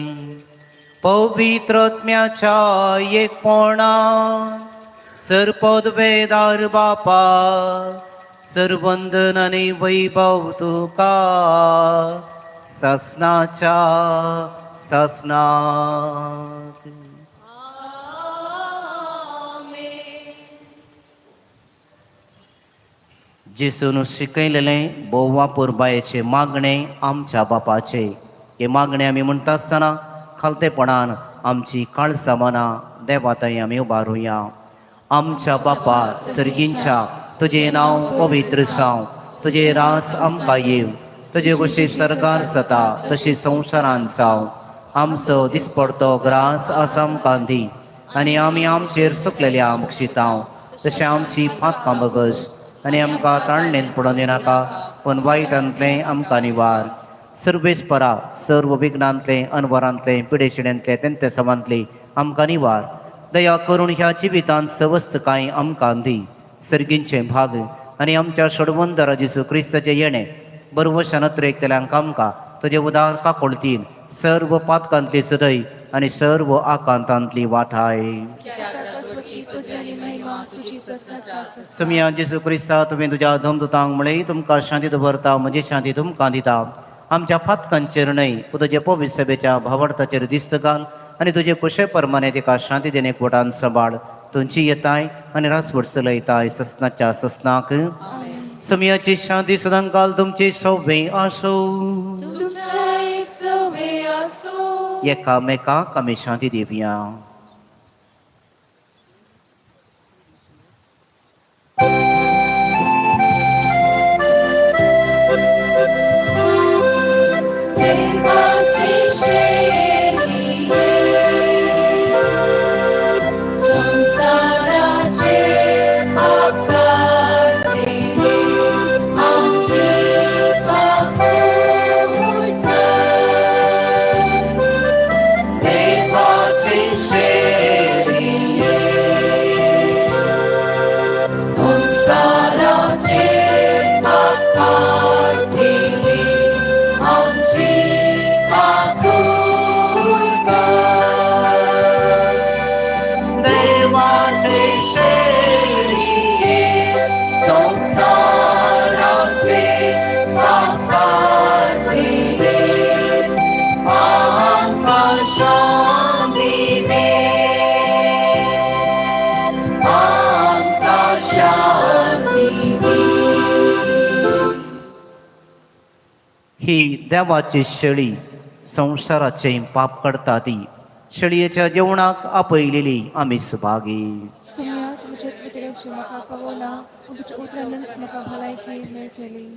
पवित्र आत्म्याच्या एकपणा, सरपदवेदार बापा, सरवंदन आनी वैभव तुका सासनाच्या सासनात. जेसून शिकयलेलें भोव वापुरबायेचें मागणें आमच्या बापाचें. हें मागणें आमी म्हणटा आसतना खालतेपणान आमची काळसां मनां देवा थंय आमी उबारुया. आमच्या बापा सर्गींच्या तुजें नांव पवित्र जावं, तुजें रास आमकां येवं, तुजे कशी सरकार जाता तशी संवसारान जावं. आमचो दिसपडतो ग्रास आस आमकां दी आनी आमी आमचेर सुकलेल्या मुक्षितांव तशें आमची पातकां बगस आनी आमकां ताळणेन पडोवन दिनाका पूण वायटांतलें आमकां निवार. सर्वेस्परा सर्व विघ्नांतलें अनवरांतलें पिडेशिण्यांतलें तेंते समांतलें आमकां निवार. दया करून ह्या जिवितांत सवस्त कांय आमकां दी. सर्गींचें भाग आनी आमच्या षडवंदरा जेजू क्रिस्ताचें येणें बरवशान अत्रेकतल्यांक आमकां तुजे उदार काकोळतीन सर्व पातकांतली सदय आनी सर्व आकांतांतली वाठाय. समिया जेजू क्रिस्ता, तुवें तुज्या धमदुतांक म्हळें, तुमकां शांती दवरता, म्हजी शांती तुमकां दिता. आमच्या फातकांचेर न्हय पूण तुजे पवित्र सभेच्या भावार्थाचेर दिस्त घाल आनी तुजे कुशे परमाने तिका शांती देणे कोटान सांबाळ. तुमची येताय आनी रासवट चलयताय ससनाच्या ससनाक. समियाची शांती सदांकाल तुमची सौवे आसूं. तुमच्याय सवे आसो. एकामेकाक आमी शांती दिवया. देवाची शेली संसाराचे पाप काडले, आमची पाप देवाची शेली संसाराचे पाप काडले, आमची पाप. देवाचे शेलिये संसाराचे पाप काडले, आमकां शांती दे, आमकां शांती दी. ही देवाची शेळी संवसाराचें पाप काडटा ती शेळयेच्या जेवणाक आपयलेली आमी सुभागी. सुम्या तुमचे व्यतिरिक्त म्हाका फावो ना, पूण तुज्या उतरानच म्हाका भलायकी मेळटली.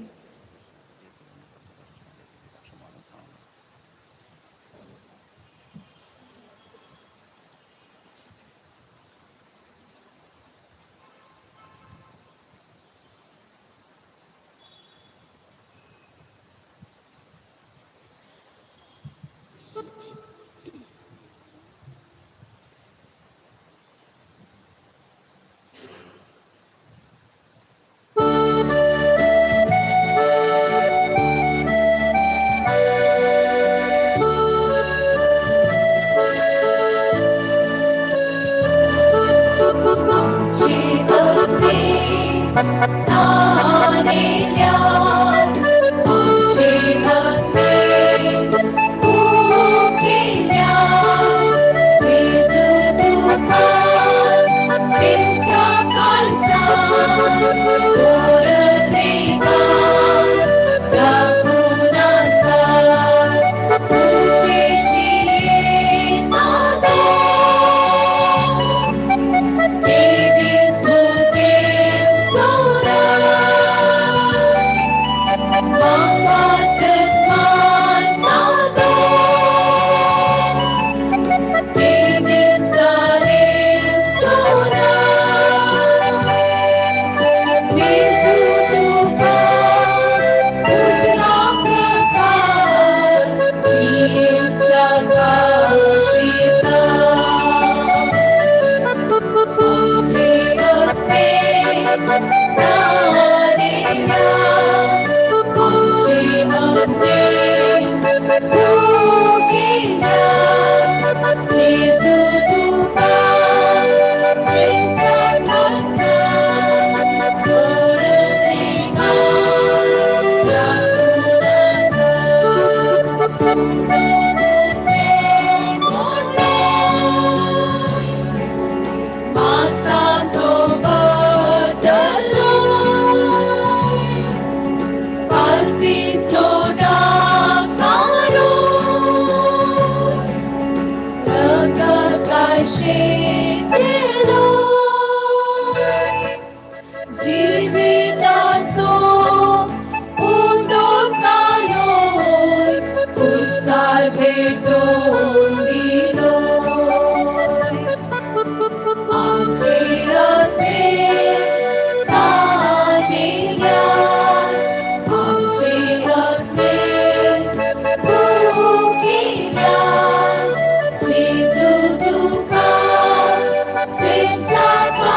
आमची अग्नी तानेल्या, आमची अग्नी उकिल्या, जेजू तुका सिंच्या काळजा देवा राखून आसा तुझे शिये आदो. Devis mutem sora, Mama setman nado. Devis dalim sora, Jesu tuka putra prakar, Jivcha kashita. Masanto badalo, kalsinto na karos, nagkatalo.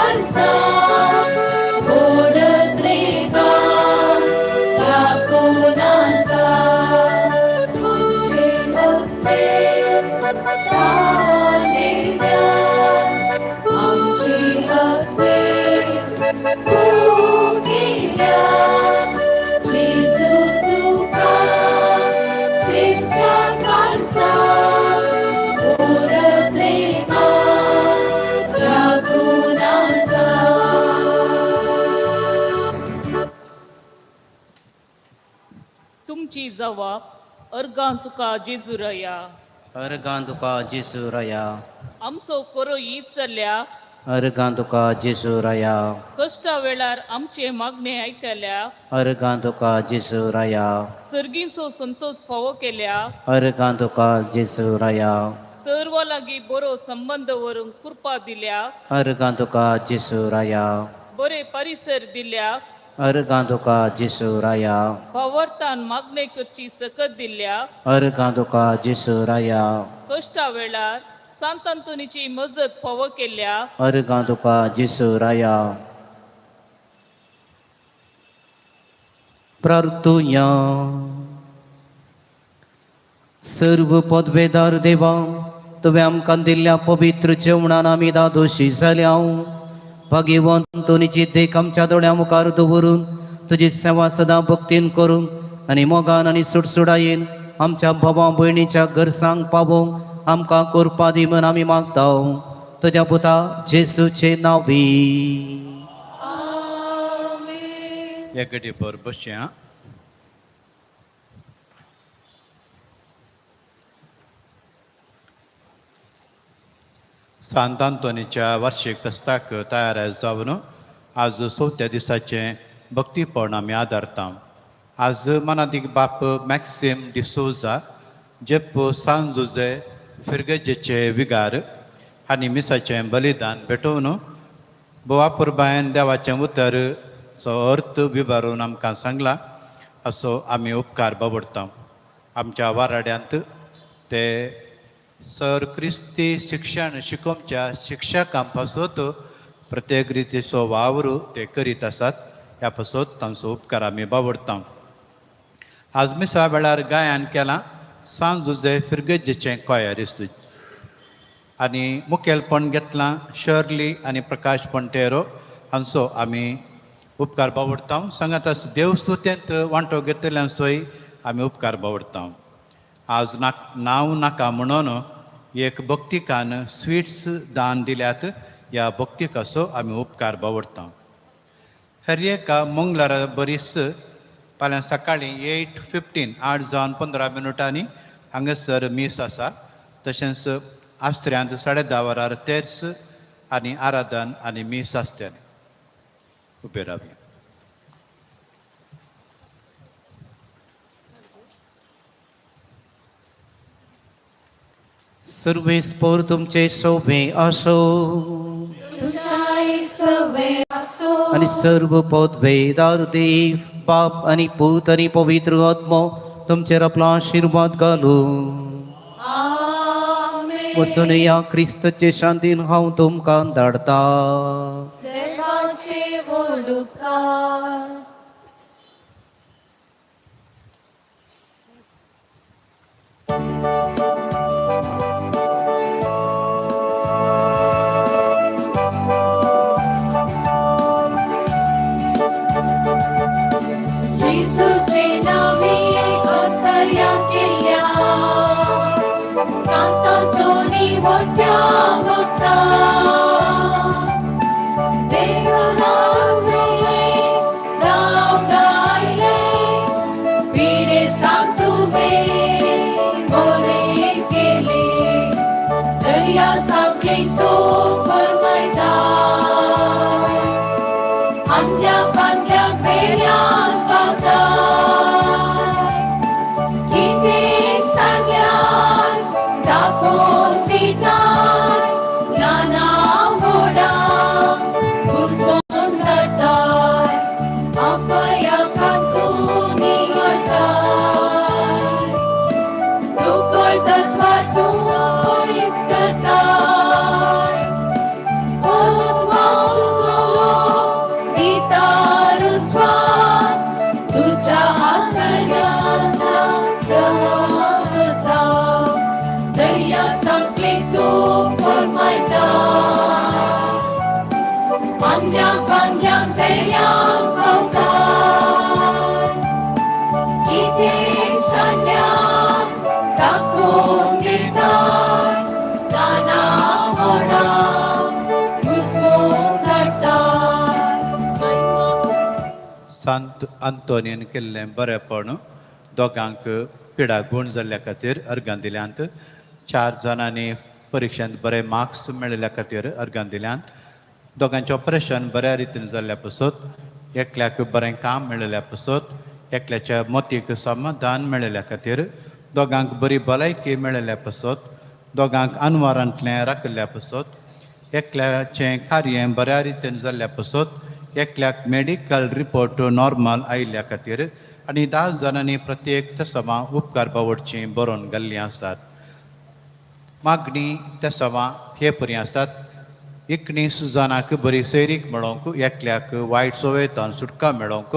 काळजाक गोड त्रेगाक राखून आसा तुमचे अत्मेक तानेल्या आमची अत्मेक केल्या जेजू तुका सेमच्या काळजाक गोड त्रेगाक राखून आसा. तुमची जवाब अर्गां तुका जेजुरया. अर्गां तुका जेजू राया. आमचो कोरो इसल्या अर्गां तुका जेजू राया. कश्टा वेळार आमचे मागणे आयकल्या. अर्गां तुका जेजू राया. सर्गींचो संतोष फावो केल्या. अर्गां तुका जेजू राया. सर्व लागीं बरो संबंद व्हरूंक कृपा दिल्या. अर्गां तुका जेजू राया. बरे परिसर दिल्या. अर्गां तुका जेजू राया. भावार्थान मागणे करची सकत दिल्या. अर्गां तुका जेजू राया. कश्टा वेळार सांत आंतोनीची मजत फावो केल्या. अर्गां तुका जेजू राया. प्रार्थुया. सर्व पदवेदार देवा, तुवें आमकां दिल्ल्या पवित्र जेवणान आमी दादोशी जाल्या. भाग्यवंत अंतोनीची देख आमच्या दोळ्या मुखार दवरून तुजी सेवा सदां भक्तीन करूंक आनी मोगान आनी सुडसुडायेन आमच्या भावा भयणीच्या गरसांक पावोवंक आमकां करपा दी म्हूण आमी मागता, तुज्या पुता जेसूचे नांवी. आमेन. एक घडी भर बसचें आं. सांत आंतोनीच्या वार्षीक फेस्ताक तयार जावन आज चवथ्या दिसाचें भक्तीपण आमी आदारता. आज मनादीक बाप मॅक्सिम डिसोजा, जेप्पो सान जुजे फिर्गजेचे विगार आनी मिसाचें बलिदान भेटोवन बोवा पुरबायन देवाचें उतर चो अर्थ विभारून आमकां सांगला असो आमी उपकार बाबडता. आमच्या वाराड्यांत ते सर क्रिस्ती शिक्षण शिकोवच्या शिक्षकां पासत प्रत्येक रितीचो वावर ते करीत आसात. ह्या पासत तांचो उपकार आमी बावडता. आज मिसा वेळार गायन केलां सांज जुजे फिर्गजेचें कॉयरिस्त आनी मुखेलपण घेतलां शर्ली आनी प्रकाश पंटेरो हांचो आमी उपकार बावडता. सांगात देवस्तुतेंत वांटो घेतल्यांचोय आमी उपकार बावडता. आज ना नांव नाका म्हणून एक भक्तिकान स्विट्स दान दिल्यात. ह्या भक्तिकाचो आमी उपकार बावडता. हर एका मंगळारा बरीच फाल्यां सकाळीं 8:15, 8 जावन 15 मिनुटांनी हांगासर मीस आसा. तशेंच आस्त्र्यांत 10:30 वरार तेर्स आनी आराधन आनी मीस आसतलें. उबे रावया. सर्वेस्पोर तुमचे शोभे असो. तुझ्याय सवे आसो. आनी सर्व पदवेदार देव बाप आनी पूत आनी पवित्र आत्मो तुमचेर आपलो आशिर्वाद घालूं. आमेन. वचून या क्रिस्तचे शांतीन हांव तुमकां धाडटा. देवाचे व्हड उपकार. जेजूचे नावे आसर्या केल्या सांत आंतोनी मोठ्या भक्ता देवा दान. मान्यांक बांद्यांक बेऱ्यांक पावता कितें सांगल्या दाखोवन दितात नाना कोणा घुसमून काडटात सांत आंतोनीन केल्लें बरेपण दोगांक पिडा गूण जाल्ल्या खातीर अर्गां दिल्यांत. चार जाणांनी परिक्षेंत बरे मार्क्स मेळिल्ल्या खातीर अर्गां दिल्यांत. दोगांचें ऑपरेशन बऱ्या रितीन जाल्ल्या पासत, एकल्याक बरें काम मेळिल्ल्या पासत, एकल्याच्या मतीक समाधान मेळिल्ल्या खातीर, दोगांक बरी भलायकी मेळिल्ल्या पासत, दोगांक अनवारांतलें राखिल्ल्या पासत, एकल्याचें कार्य बऱ्या रितीन जाल्ल्या पासत, एकल्याक मेडिकल रिपोर्ट नॉर्मल आयिल्ल्या खातीर आनी 10 जाणांनी प्रत्येक तसवां उपकार पावडचीं बरोवन घाल्लीं आसात. मागणी तेसवां हे परी आसात. 19 जाणांक बरी सैरीक मेळोवंक, एकल्याक वायट संवयतान सुटका मेळोवंक,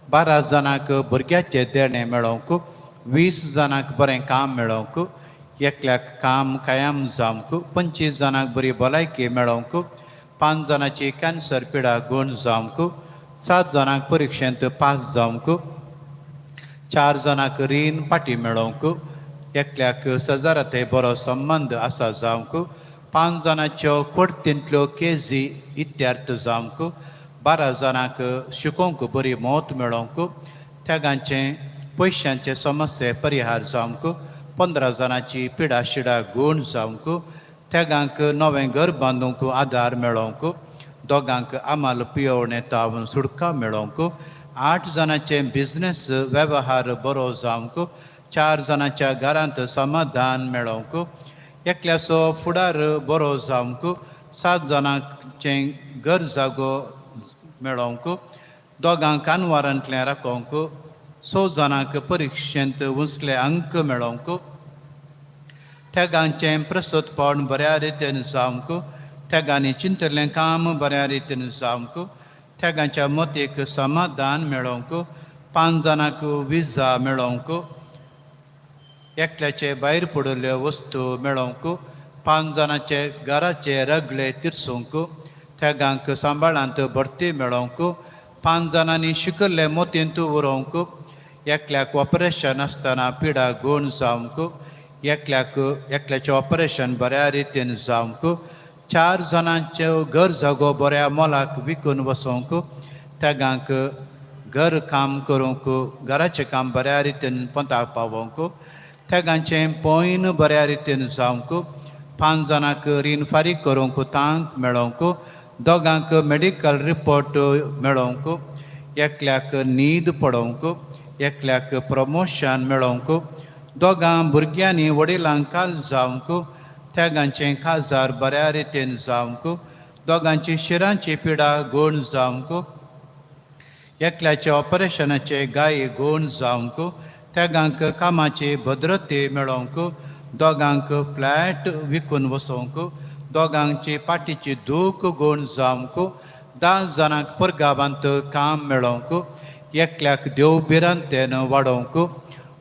12 जाणांक भुरग्याचें देणें मेळोवंक, 20 जाणांक बरें काम मेळोवंक, एकल्याक काम कायम जावंक, 25 जाणांक बरी भलायकी मेळोवंक, 5 जाणांची कॅन्सर पिडा गूण जावंक, 7 जाणांक परिक्षेंत पास जावंक, 4 जाणांक रीण पाटी मेळोवंक, एकल्याक शेजारा थंय बरो संबंद आसा जावंक, 5 जाणांच्यो कोर्तींतल्यो केजी इत्यार्थ जावंक, 12 जाणांक शिकोवंक बरी मौत मेळोवंक, त्यागांचें पयशांचे समस्ये परिहार जावंक, 15 जाणांची पिडा शिडा गूण जावंक, त्यागांक नवें घर बांदूंक आदार मेळोवंक, दोगांक आमाल पियोवणे तावन सुटका मेळोवंक, 8 जाणांचे बिजनेस वेव्हार बरो जावंक, 4 जाणांच्या घरांत समाधान मेळोवंक, एकल्याचो फुडार बरो जावंक, 7 जाणांचें घर जागो मेळोवंक, दोगांक अनवारांतलें राखोवंक, 6 जाणांक परिक्षेंत उंचले अंक मेळोवंक, त्यागांचें प्रसतपण बऱ्या रितीन जावंक, त्यागांनी चिंतलें काम बऱ्या रितीन जावंक, त्यागांच्या मतीक समाधान मेळोवंक, 5 जाणांक विजा मेळोवंक, एकल्याचे भायर पडिल्ल्यो वस्तू मेळोवंक, 5 जाणांचे घराचे रगले तिरसूंक, त्यागांक सांबाळांत भरती मेळोवंक, 5 जाणांनी शिकल्ले मोतींत उरोवंक, एकल्याक ऑपरेशन आसतना पिडा गूण जावंक, एकल्याक एकल्याचें ऑपरेशन बऱ्या रितीन जावंक, 4 जाणांच्यो घर जागो बऱ्या मोलाक विकून वसोवंक, त्यागांक घर काम करूंक, घराचें काम बऱ्या रितीन पोंताक पावोवंक, त्यागांचें पॉयन बऱ्या रितीन जावंक, 5 जाणांक रीण फारीक करूंक तांक मेळोवंक, दोगांक मेडिकल रिपोर्ट मेळोवंक, एकल्याक न्हीद पडोवंक, एकल्याक प्रमोशन मेळोवंक, दोगां भुरग्यांनी वडिलांक काल जावंक, त्यागांचें काजार बऱ्या रितीन जावंक, दोगांची शिरांची पिडा गूण जावंक, एकल्याच्या ऑपरेशनाचे गाय गूण जावंक, त्यागांक कामाची भद्रते मेळोवंक, दोगांक फ्लॅट विकून वसोवंक, दोगांची पाटीची दूख गूण जावंक, 10 जाणांक परगावांत काम मेळोवंक, एकल्याक देव भिरांतेन वाडोवंक,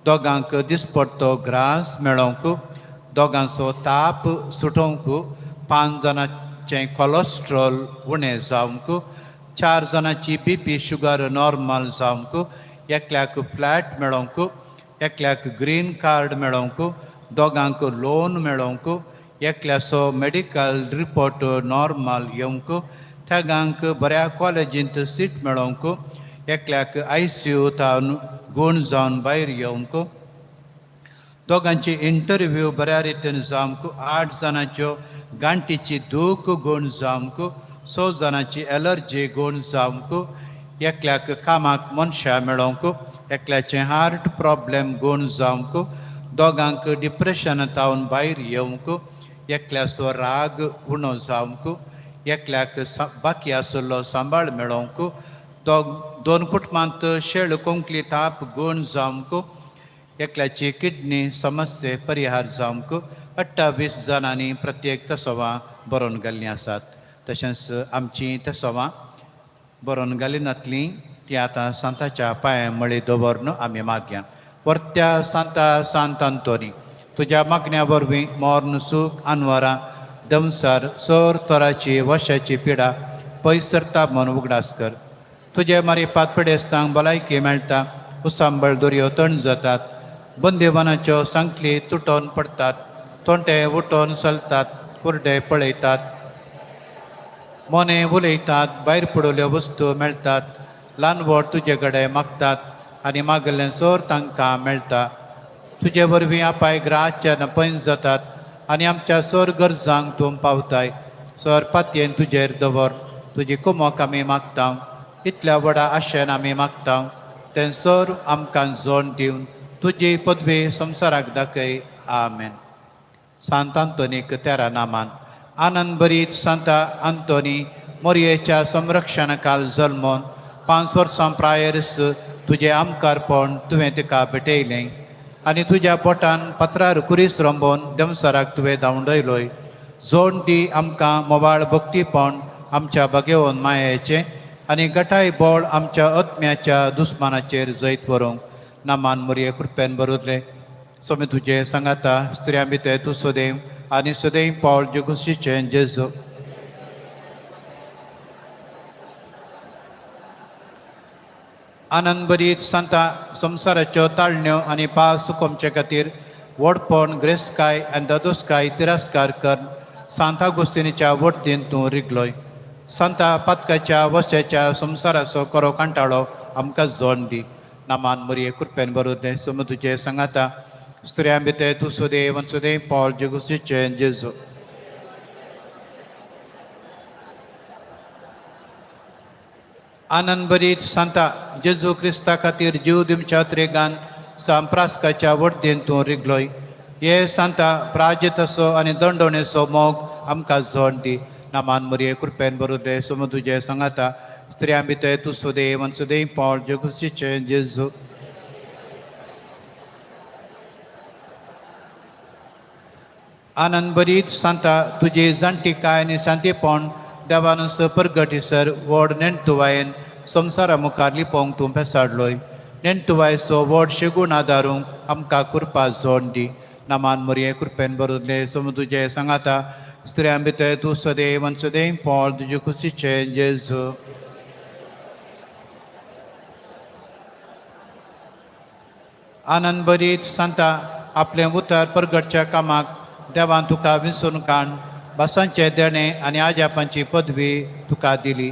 दोगांक दिसपडतो ग्रास मेळोवंक, दोगांचो ताप सुटोवंक, 5 जाणांचें कोलेस्ट्रॉल उणें जावंक, 4 जाणांची बी पी शुगर नॉर्मल जावंक, एकल्याक फ्लॅट मेळोवंक, एकल्याक ग्रीन कार्ड मेळोवंक, दोगांक लोन मेळोवंक, एकल्याचो मेडिकल रिपोर्ट नॉर्मल येवंक, तेगांक बऱ्या कॉलेजींत सीट मेळोवंक, एकल्याक I C you तावन गूण जावन भायर येवंक, दोगांची इंटरव्यू बऱ्या रितीन जावंक, 8 जाणांच्यो गांठीची दूख गूण जावंक, 6 जाणांची एलर्जी गूण जावंक, एकल्याक कामाक मनशां मेळोवंक, एकल्याचें हार्ट प्रॉब्लेम गूण जावंक, दोगांक डिप्रेशन तावन भायर येवंक, एकल्याचो राग उणो जावंक, एकल्याक बाकी आशिल्लो सांबाळ मेळोवंक, दोन कुटुंबांत शेळ कोंकली ताप गूण जावंक, एकल्याची किडनी समस्ये परिहार जावंक 28 जाणांनी प्रत्येक तसवां बरोवन घाल्लीं आसात. तशेंच आमची तसवां बरोवन घाली नातलीं ती आतां सांताच्या पांया मळी दवरून आमी मागया. परत्या सांता सांत आंतोनी, तुज्या मागण्या वरवीं मर्ण सूख अनवरां दमसार सोर तोराची वशाची पिडा पयस सरता म्हूण उगडास कर. तुजे मारिपात पिडेस्तांक भलायकी मेळटा, उसांबळ दोरयो तण जातात, बंदेवानाच्यो सांखली तुटोन पडटात, तोंटे उठोन चलतात, कुरडे पळयतात, मोने उलयतात, भायर पडलेल्यो वस्तू मेळटात, ल्हान व्हड तुजे कडेन मागतात आनी मागलें सोर तांकां मेळटा. तुजे वरवीं आपाय ग्राहाच्या नपयन जातात आनी आमच्या सोर गरजांक तूं पावताय. सोर पातयेन तुजेर दवर तुजी कुमोक आमी मागता, इतल्या व्हडा आशेन आमी मागता तें सोर आमकां जोण दिवन तुजी पदवी संवसाराक दाखय. आमेन. सांत आंतोनीक तेरा नामान आनंद भरीत सांता आंतोनी मोरयेच्या संरक्षणकाल जल्मोन 5 वर्सां प्रायर्स तुजें आमकारपण तुवें तिका भेटयलें आनी तुज्या बोटान पत्रार कुरीस रंबोवन देंवचाराक तुवें धांवडयलोय. जोड दी आमकां मोवाळ भक्तीपण आमच्या भगेवन मायेचें आनी गटाय बोळ आमच्या आत्म्याच्या दुस्मानाचेर जैत व्हरूंक. नामान मोरये कृपेन बरोतलें स्वामी तुजे सांगाता, स्त्रियां भितर तूं सदैव आनी सदैव पावल जेगुशीचें जेजू. आनंद भरीत सांता संवसाराच्यो ताळण्यो आनी पास चुकोवचे खातीर व्हडपण ग्रेस्काय आनी दादोसकाय तिरस्कार कर सांता गोस्तिनीच्या वडतीन तूं रिगलोय. सांता पातकाच्या वस्याच्या संवसाराचो करो कांटाळो आमकां जोड दी. नामान मोरये कृपेन बरोतलें सम तुजे सांगाता, स्त्रियां भितर तूं सदैव आनी सदैव पावल जेगुशीचें जेजू. आनंद भरीत सांता जेजू क्रिस्ता खातीर जीव दिवच्या त्रेगान सांप्रास्काच्या वडदेन तूं रिगलोय. हे सांता प्राजिताचो आनी दंडवणेचो मोग आमकां जोड दी. नामान मोरये कृपेन बरोतलें सम तुजे सांगाता, स्त्रियां भितर तूं सदैव आनी सदैव पावल जेगुशीचें जेजू. आनंद भरीत सांता तुजी जाणटीकाय आनी शांतीपण देवानस परगटीसर व्हड नेणटुवायेन संवसारा मुखार लिपोवंक तूं पेसाडलोय. नेणटुवायचो व्हड शेगूण आदारूंक आमकां कृपा जोड दी. नामान मोरये कृपेन बरोतलें सम तुजें सांगाता, स्त्रियां भितर तूं सदैव आनी सदैव पावल तुजे खुशीचें जेजू. आनंद भरीत सांता आपलें उतर परगटच्या कामाक देवान तुका विसरून काण भासांचें देणें आनी आजापांची पदवी तुका दिली.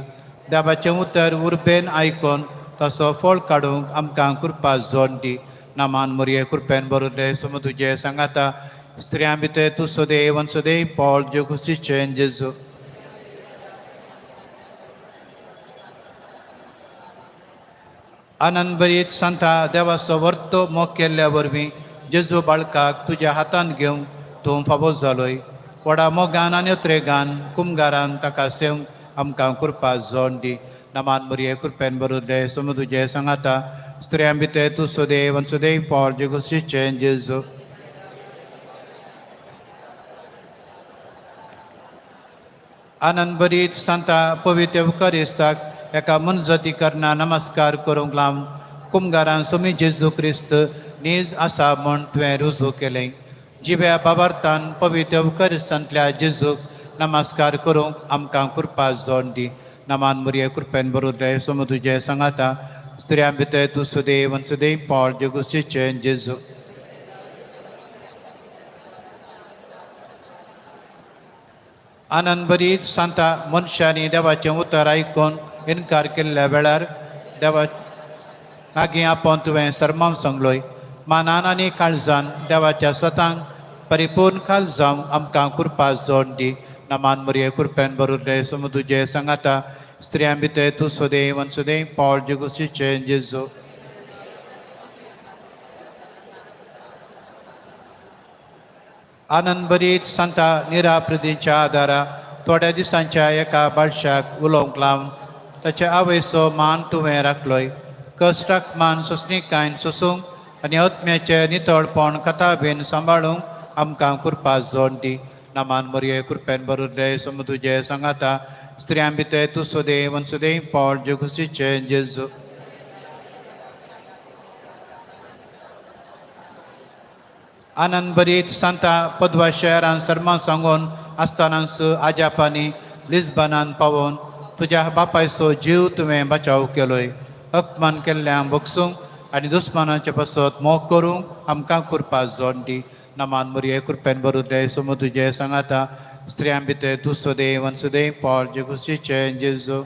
देवाचें उतर उर्बेन आयकून तसो फळ काडूंक आमकां कृपा जोड दी. नामान मोरये कृपेन बरोतलें सम तुजें सांगाता, स्त्रियां भितर तूं सदैव आनी सदैव पावल जेगुशीचें जेजू. आनंद भरीत सांता देवाचो वर्तो मोग केल्ल्या वरवीं जेजू बाळकाक तुज्या हातांत घेवंक तूं फावो जालोय. व्हडा मोगान आनी उत्रेगान कुमगारान ताका सेवंक आमकां कृपा जोड दी. नामान मोरये कृपेन बरोतलें सम तुजें सांगाता, स्त्रियां भितर तूं सदैव आनी सदैव पावल जेगुशीचें जेजू. आनंद भरीत सांता पवित्र येवकारिस्ताक एका मनजाती करना नमस्कार करूंक लावन कुमगारान स्वामी जेजू क्रिस्त नीज आसा म्हूण तुवें रुजू केलें. जिव्या बाबार्थान पवित्र येवकारिस्तांतल्या जेजूक नमस्कार करूंक आमकां कृपा जोड दी. नामान मोरये कृपेन बरोतलें सम तुजें सांगाता, स्त्रियां भितर तूं सदैव आनी सदैव पावल जेगुशीचें जेजू. आनंद भरीत सांता मनशांनी देवाचें उतर आयकून इनकार केल्ल्या वेळार देवा लागीं आपोवन तुवें सरमांव सांगलोय. मानान आनी काळजान देवाच्या सतांक परिपूर्ण खाल जावंक आमकां कृपा जोड दी. नामान मोरये कृपेन बरोतलें सम तुजें सांगाता, स्त्रियां भितर तूं सदैव आनी सदैव पावल जेगुशीचें जेजू. आनंद भरीत सांता निराप्रदीच्या आदारा थोड्या दिसांच्या एका बाळशाक उलोवंक लावन ताच्या आवयचो मान तुवें राखलोय. कश्टाक मान सोंसणीकायन सोसूंक आनी आत्म्याचें नितळपण कथाबीन सांबाळूंक आमकां कृपा जोड दी. नामान मोरये कृपेन बरोतलें सम तुजें सांगाता, स्त्रियां भितर तूं सदैव आनी सदैव पावल जेगुशीचें जेजू. आनंद भरीत सांता पदवा शहरान सरमां सांगून आसतनाच आजापांनी लिस्बनान पावोवन तुज्या बापायचो जीव तुवें बचाव केलोय. अपमान केल्ल्यांक भोगसूंक आनी दुस्मानाचे पासत मोग करूंक आमकां कृपा जोड दी. नमान मुरये कृपेन भरुल्ले सोमू तुजे सांगाता, स्त्रियां भितर तूं सदैव आनी सदैव पावल जेगुशीचें जेजू.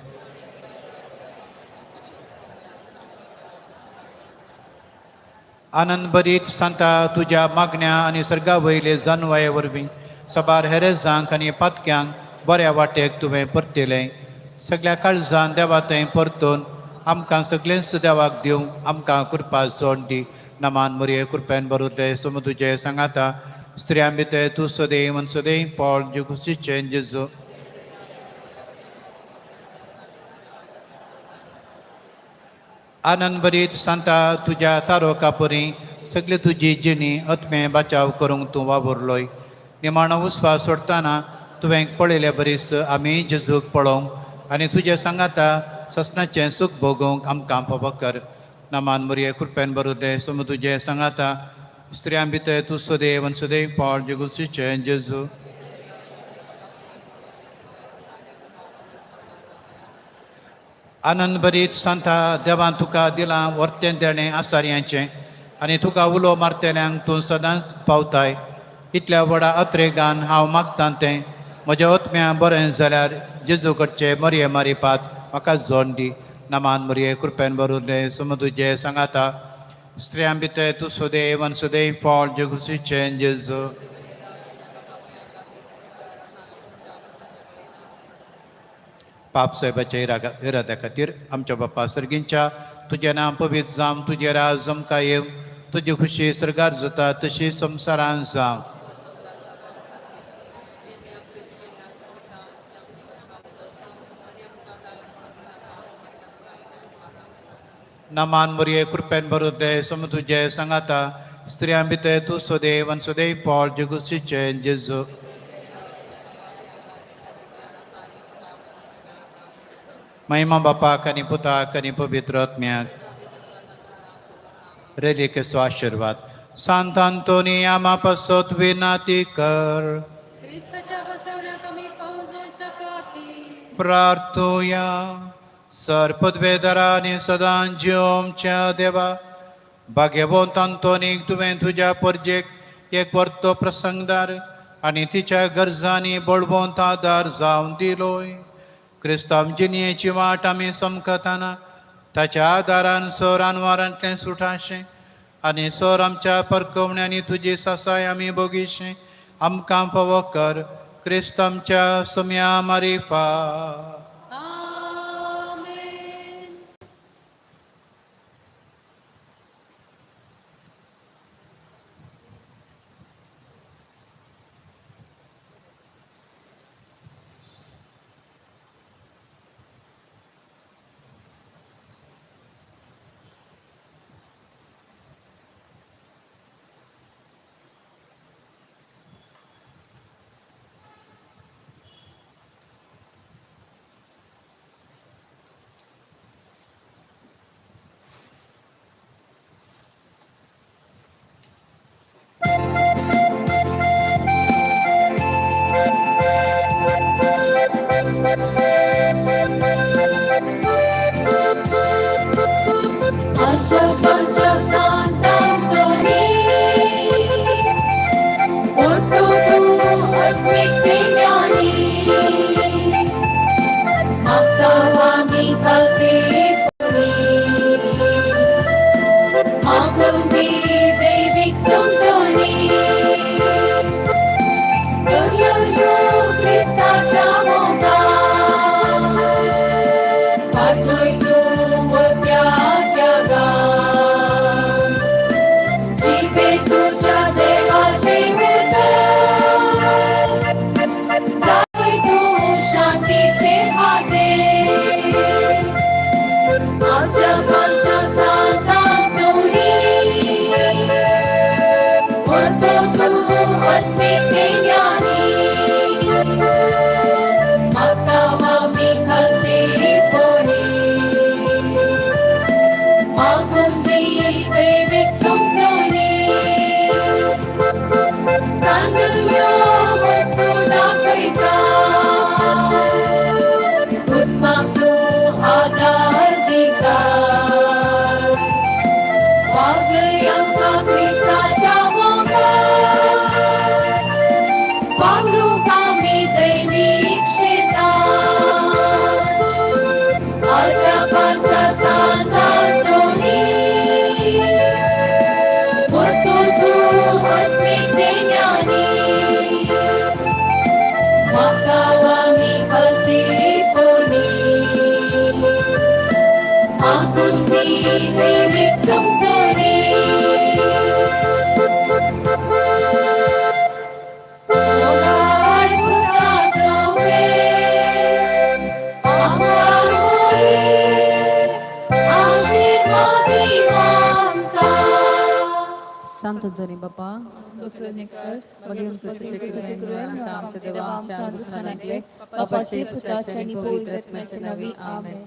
आनंद भरीत सांता तुज्या मागण्या आनी सर्गा वयले जानवाये वरवीं सबार हेरेजांक आनी पातक्यांक बऱ्या वाटेक तुवें परतिलें. सगळ्या काळजान देवा थंय परतून आमकां सगळेंच देवाक दिवंक आमकां कृपा जोड दी. नमान मुरये कृपेन भरुल्ले सोमू तुजे सांगाता, स्त्रियां भितर तूं सदैव आनी सदैव पावल जेगुशीचें जेजू. आनंद भरीत सांता तुज्या तारोका परी सगळे तुजी जिणी आत्मे बचाव करूंक तूं वावुरलोय. निमाणो उस्वास सोडटना तुवें पळयले बरीस आमी जेजूक पळोवंक आनी तुजे सांगाता ससनाचें सूख भोगोवंक आमकां फावो कर. नमान मुरये कृपेन भरुल्ले सोमू तुजे सांगाता, स्त्रियां भितर तूं सदैव आनी सदैव पावल जेगुशीचें जेजू. आनंद भरीत सांता देवान तुका दिलां वर्तें देणें आसारयांचें आनी तुका उलो मारतल्यांक तूं सदांच पावताय. इतल्या व्हडा अत्रेगान हांव मागतां तें म्हज्या आत्म्या बरें जाल्यार जेजू कडचे मरये मारिपात म्हाका जोड दी. नमान मुरये कृपेन भरुल्ले सोमू तुजे सांगाता, स्त्रियां भितर तूं सदैव आनी सदैव फळ जेगुशीचें जेजू. पाप साहेबाच्या इराद्या खातीर आमच्या बाप्पा सर्गींच्या तुजें नांव पवित्र जावं, तुजें राज आमकां येवं, तुजी खुशी सर्गार जाता तशी संवसारान जावं. नमान मुरये कृपेन भरुल्ले सोमू तुजे सांगाता, स्त्रियां भितर तूं सदैव आनी सदैव फळ जेगुशीचें जेजू. महिमा बापाक आनी पुताक आनी पवित्र आत्म्याक. रेलिकेचो आशिर्वाद. सांत आंतोनी आमा पासत विनाती कर. क्रिस्ताच्या बसवण्याक आमी पावजोच्या खातीर. प्रार्थुया. सर पदवेदारा आनी सदां जिवमच्या देवा, भाग्यवंत आंतोनीक तुवें तुज्या परजेक एक परतो प्रसंगदार आनी तिच्या गरजांनी बळवंत आदार जावन दिलोय. क्रिस्तांव जिणयेची वाट आमी समकताना ताच्या आदारान सोर अनवारांतलें सुटाशें आनी सोर आमच्या परकवण्यांनी तुजी सासाय आमी भोगिशें आमकां फावो कर. क्रिस्त आमच्या सुम्या मारिफा. आमेन. आजपाच्या सांतांतोनी परतो तूं आत्मीक पिण्यानी मागता आमी खातीर मागून दी दैवीक समजणी. यो यो क्रिस्ताच्या मोगान वाटलोय तूं मोठ्या त्यागान, जिवे तुज्या देवाचे उतर, जाय तूं शांतीचे हाते. आमच्या आमच्या सांतांतोनी परतो तूं आत्मीक ज्ञानी, मागता आमी खातीर. आदार दिता. वागय आमकां क्रिस्ताच्या मोगान, वावरूंक आमी दैवीक क्षेत्रान. अजापाच्या सांतांतोनी, पुरतो तूं आत्मीक देण्यांनी, म्हाका आमी भक्तीपणी. मागून दी दैवीक समजणी. मोगाळ पुता सोबे, आमकां मोरी, आशीर्वादी आमकां. Sant Antoni बापा सोसरणेकर मागीर तुमचे कृपेन आमच्या देवा आमच्या दुस्मनांतले बापाचे पुताचे आनी पवित्र आत्म्याचे नांवी आमेन.